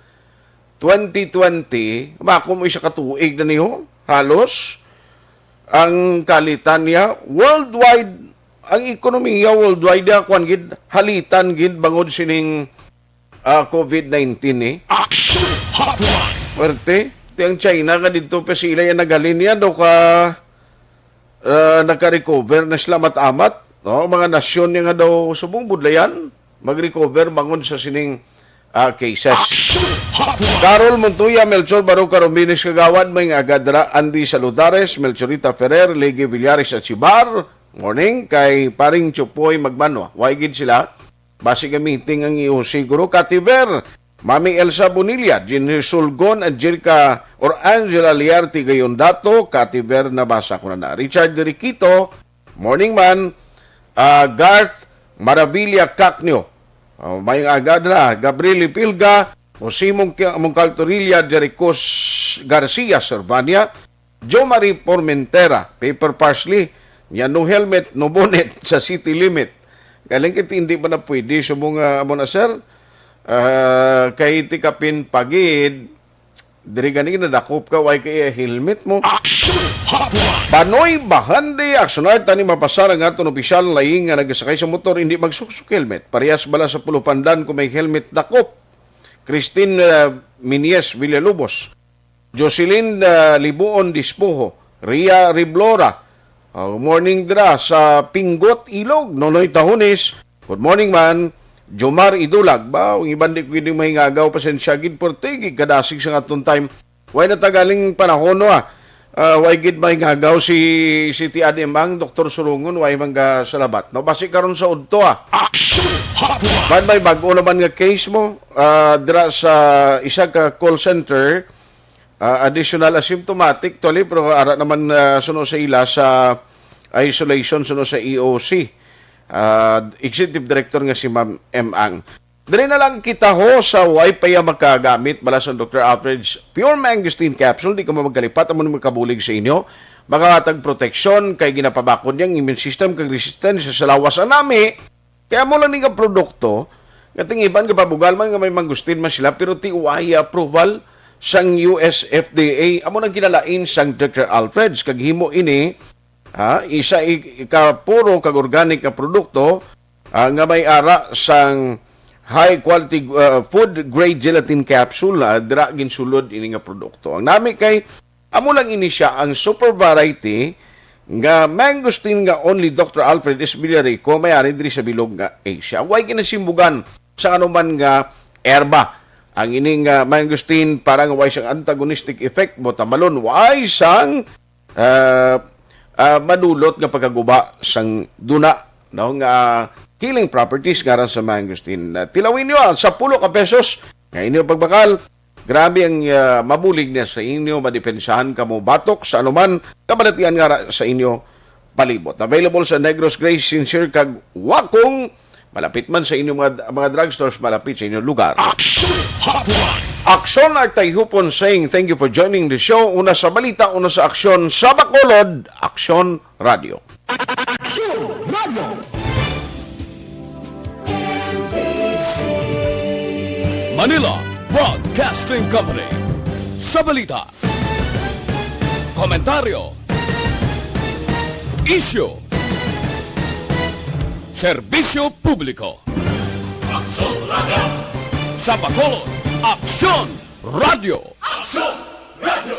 twenty twenty, mako mo isa ka tuig na niyo, halos. Ang kalitan niya worldwide, ang ekonomiya worldwide, ah, kuwan gid, halitan gid bangod sining, ah, covid nineteen, eh. Action Hotline. Pwerte, ti ang China nga didto pa sila yan naghalin niya, daw ka, ah, nagka-recover na sila mat-amat, no? Mga nasyon niya nga daw subong budlayan, mag-recover bangod sa sining, ah, cases. Action Hotline. Carol Montoya, Melchor Baroca Rominis Kagawad, may nga agadra, Andy Saludares, Melchorita Ferrer, Legi Villares Achibar. Morning kay Paring Chupoy Magmanwa. Way gid sila. Basi nga meeting ang iyo siguro. Kativer, Mami Elsa Bonilla, Jenny Sulgon, Angelica or Angela Liarte Gayon Dato, Kativer, nabasa ko na na. Richard Riquito, morning man. Ah, Garth Maravilla Cacnio, ah, may agadra. Gabriel Ipilga, Jose Mungki-, Mungkal Torilla, Jericho Garcia Servania, Jo Marie Formentera, Paper Parsley, niya no helmet, no bonnet sa city limit. Galing kit hindi pa na pwede sa mga amo na, sir. Ah, kay ti kapin pagid, diri gani nadakop ka, way kay helmet mo. Action Hotline. Banoy Bahandi, aksyonar tani mapasar ang aton opisyal laing nga nagasakay sa motor, hindi magsuksok helmet. Parehas bala sa pulupandan kung may helmet dakop. Christine, ah, Minies Villalobos. Jocelyn, ah, Libuon Dispoho, Ria Riblora, ah, morning dira sa Pinggot, Ilog, Nonoy Tahones. Good morning man. Jomar Idulag, ba, ang iban di ko gid mahingagaw, pasensya gid, porte gid kadasig sa aton time. Way na tagaling panahon, no, ah. Ah, way gid may ngagaw si, si Tian Imang, Doktor Surungon, way man ga salabat. No? Basi karon sa udto, ah. Action Hotline. Man may bag-o naman nga case mo, ah, dira sa isa ka call center, ah, additional asymptomatic, tuwali, pero ara naman, ah, suno sa ila sa isolation, suno sa E O C. Ah, Executive Director nga si Ma'am M. Ang. Diri na lang kita ho sa way pa ya makagamit bala sang Doktor Alfred's Pure Mangosteen Capsule. Di ka mo magkalipat, amo ni makabulig sa inyo. Makahatag proteksyon kay ginapabakod niyang immune system kag resistensya sa lawas. Anami, kaya mo lang ni nga produkto, nga ting iban nga pabugal man nga may mangosteen man sila, pero ti way approval sang U S F D A, amo nang kinalain sang Doktor Alfred's. Kag himo ini, ha, isa i-, ka puro kag organic nga produkto, ah, nga may ara sang high quality, ah, food grade gelatin capsule, ah, dira ginsulod ini nga produkto. Ang nami kay amo lang ini sia ang super variety nga mangosteen nga only Doktor Alfred S. Villarico may ari diri sa bilog nga Asia. Way ginasimbugan sa anuman nga erba. Ang ining, ah, mangosteen para nga way sang antagonistic effect, botamalon, way sang, ah, ah, madulot nga pagkaguba sang duna, no, nga healing properties nga aran sa mangosteen. Ah, tilawin niyo ang sapulo ka pesos nga inyo pagbakal. Grabe ang, ah, mabulig niya sa inyo, madepensahan kamo batok sa anuman kabalatian nga ara sa inyo palibot. Available sa Negros, Grace, Sincere, kag Wakong. Malapit man sa inyong mga, mga drugstores, malapit sa inyong lugar. Action Hotline. Aksyon Artay Hupon saying thank you for joining the show. Una sa balita, una sa aksyon, sa Bacolod, Aksyon Radio. Action Radio. Manila Broadcasting Company. Sa balita, komentaryo, isyu, serbisyo publiko. Aksyon Radio. Sa Bacolod, Aksyon Radio. Aksyon Radio.